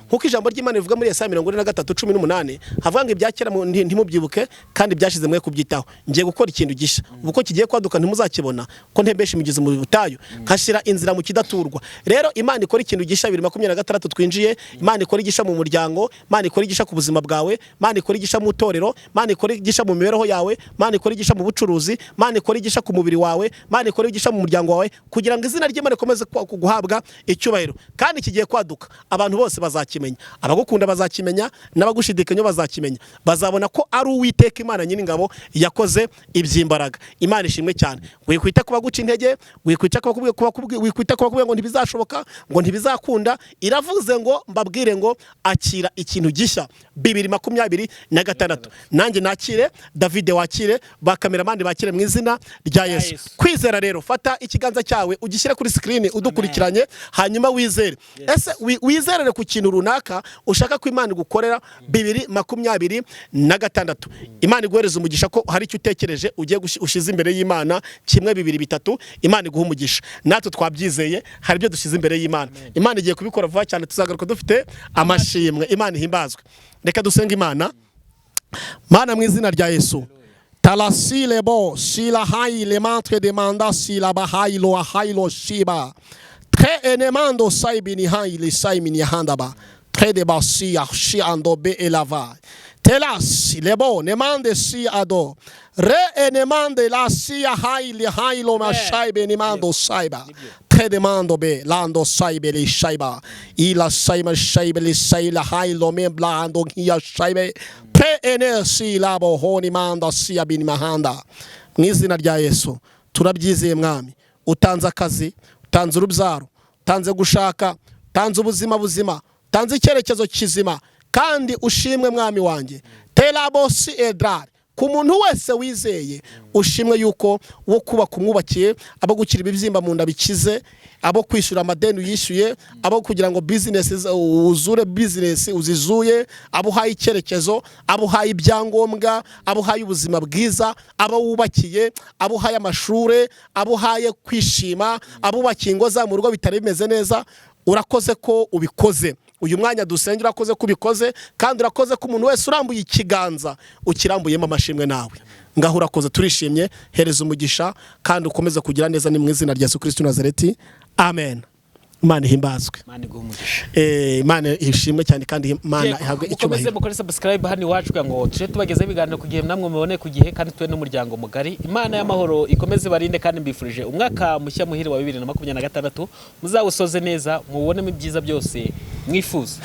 Nk'uko ijambo ry'Imana rivuga muri Yesaya 43:18, havuga ngo ibya kera ntimubyibuke, kandi byashize mwe kubyitaho. Ngiye gukora ikintu gishya, ubu ko kigiye kwaduka ntimuzakibona, ko ntembesha imigezi mu butayu, nkashyira inzira mu kidaturwa. Rero Imana ikora ikintu gishya 2026 twinjiye. Imana ikora igisha mu muryango, Imana ikora igisha ku buzima bwawe, Imana ikora igisha mu itorero, Imana ikora igisha mu mibereho yawe, Imana ikora igisha mu bucuruzi, Imana ikora igisha ku mubiri wawe, Imana ikora igisha mu muryango wawe, kugira ngo izina ry'Imana rikomeze guhabwa icyubahiro. Kandi kigiye kwaduka, abantu bose bazakimenya, abagukunda bazakimenya, n'abagushidikanya bazakimenya. Bazabona ko ari Uwiteka Imana Nyiringabo yakoze iby'imbaraga. Imana ishimwe cyane. Wikwita ku baguca intege, wikwita ku bakubwira ngo ntibizashoboka, ngo ntibizakunda. Iravuze ngo mbabwire ngo akira ikintu gishya 2026. Nanjye nakire, David wakire, ba cameraman bakire mu izina rya Yesu. Yesu. Kwizera rero, fata ikiganza cyawe ugishyire kuri screen udukurikiranye, hanyuma wizere. Ese wizerere ku kintu runaka ushaka ko Imana igukorera 2026. Imana iguhereza umugisha ko hari icyo utekereje ugiye ushyize imbere y'Imana, kimwe, bibiri, bitatu. Imana iguha umugisha. Natwe twabyizeye, hari ibyo dushyize imbere y'Imana, Imana igiye kubikora vuba cyane, tuzagaruka dufite amashimwe. Imana ihimbazwe. Reka dusenge Imana. Mana, mu izina rya Yesu, talasilebo silahai lemantre demanda silabahai lo ahailo shiba tre enemando saibini hai lisaimini handaba tre de basi arshi ando be elava telas lebo nemande si ado re enemande la si ahai li hai lo mashaibe nemando saiba tre demando be lando saibe li shaiba ila saima shaibe li saila hai lo membla ando hiya shaibe pre ene si labo honi manda si abini mahanda. Mu izina rya Yesu turabyizeye. Mwami, utanze akazi, utanze urubyaro, utanze gushaka, utanze ubuzima buzima, utanze icyerekezo kizima, kandi ushimwe Mwami wanjye. Terabosi edrari ku muntu wese wizeye, ushimwe yuko wo kubaka umwubakiye, abo gukira ibibyimba mu nda bikize, abo kwishyura amadeni uyishyuye, abo kugira ngo bizinesi uzure, bizinesi uzizuye, abo uhaye icyerekezo, abo uhaye ibyangombwa, abo uhaye ubuzima bwiza, abo wubakiye, abo uhaye amashuri, abo uhaye kwishima, abo wubakiye ingo zabo mu rugo bitari bimeze neza. Urakoze ko ubikoze uyu mwanya dusenge. Urakoze ko ubikoze, kandi urakoze ko umuntu wese urambuye ikiganza ukirambuyemo amashimwe nawe. Ngaho urakoze, turishimye. Hereza umugisha kandi ukomeze kugira neza. Ni mu izina rya Yesu Kristo Nazareti, amen. Imana ihimbazwe. Imana iguhe umugisha. Imana ishimwe cyane, kandi Imana ihabwe Mukomeze icyubahiro. mukore subscribe hano iwacu kugira ngo tujye tubagezaho ibiganiro ku gihe, namwe mubone ku gihe, kandi tube n'umuryango mugari. Imana y'amahoro ikomeze ibarinde, kandi mbifurije umwaka mushya muhire wa 2026. Muzawusoze neza, mubonemo ibyiza byose mwifuza.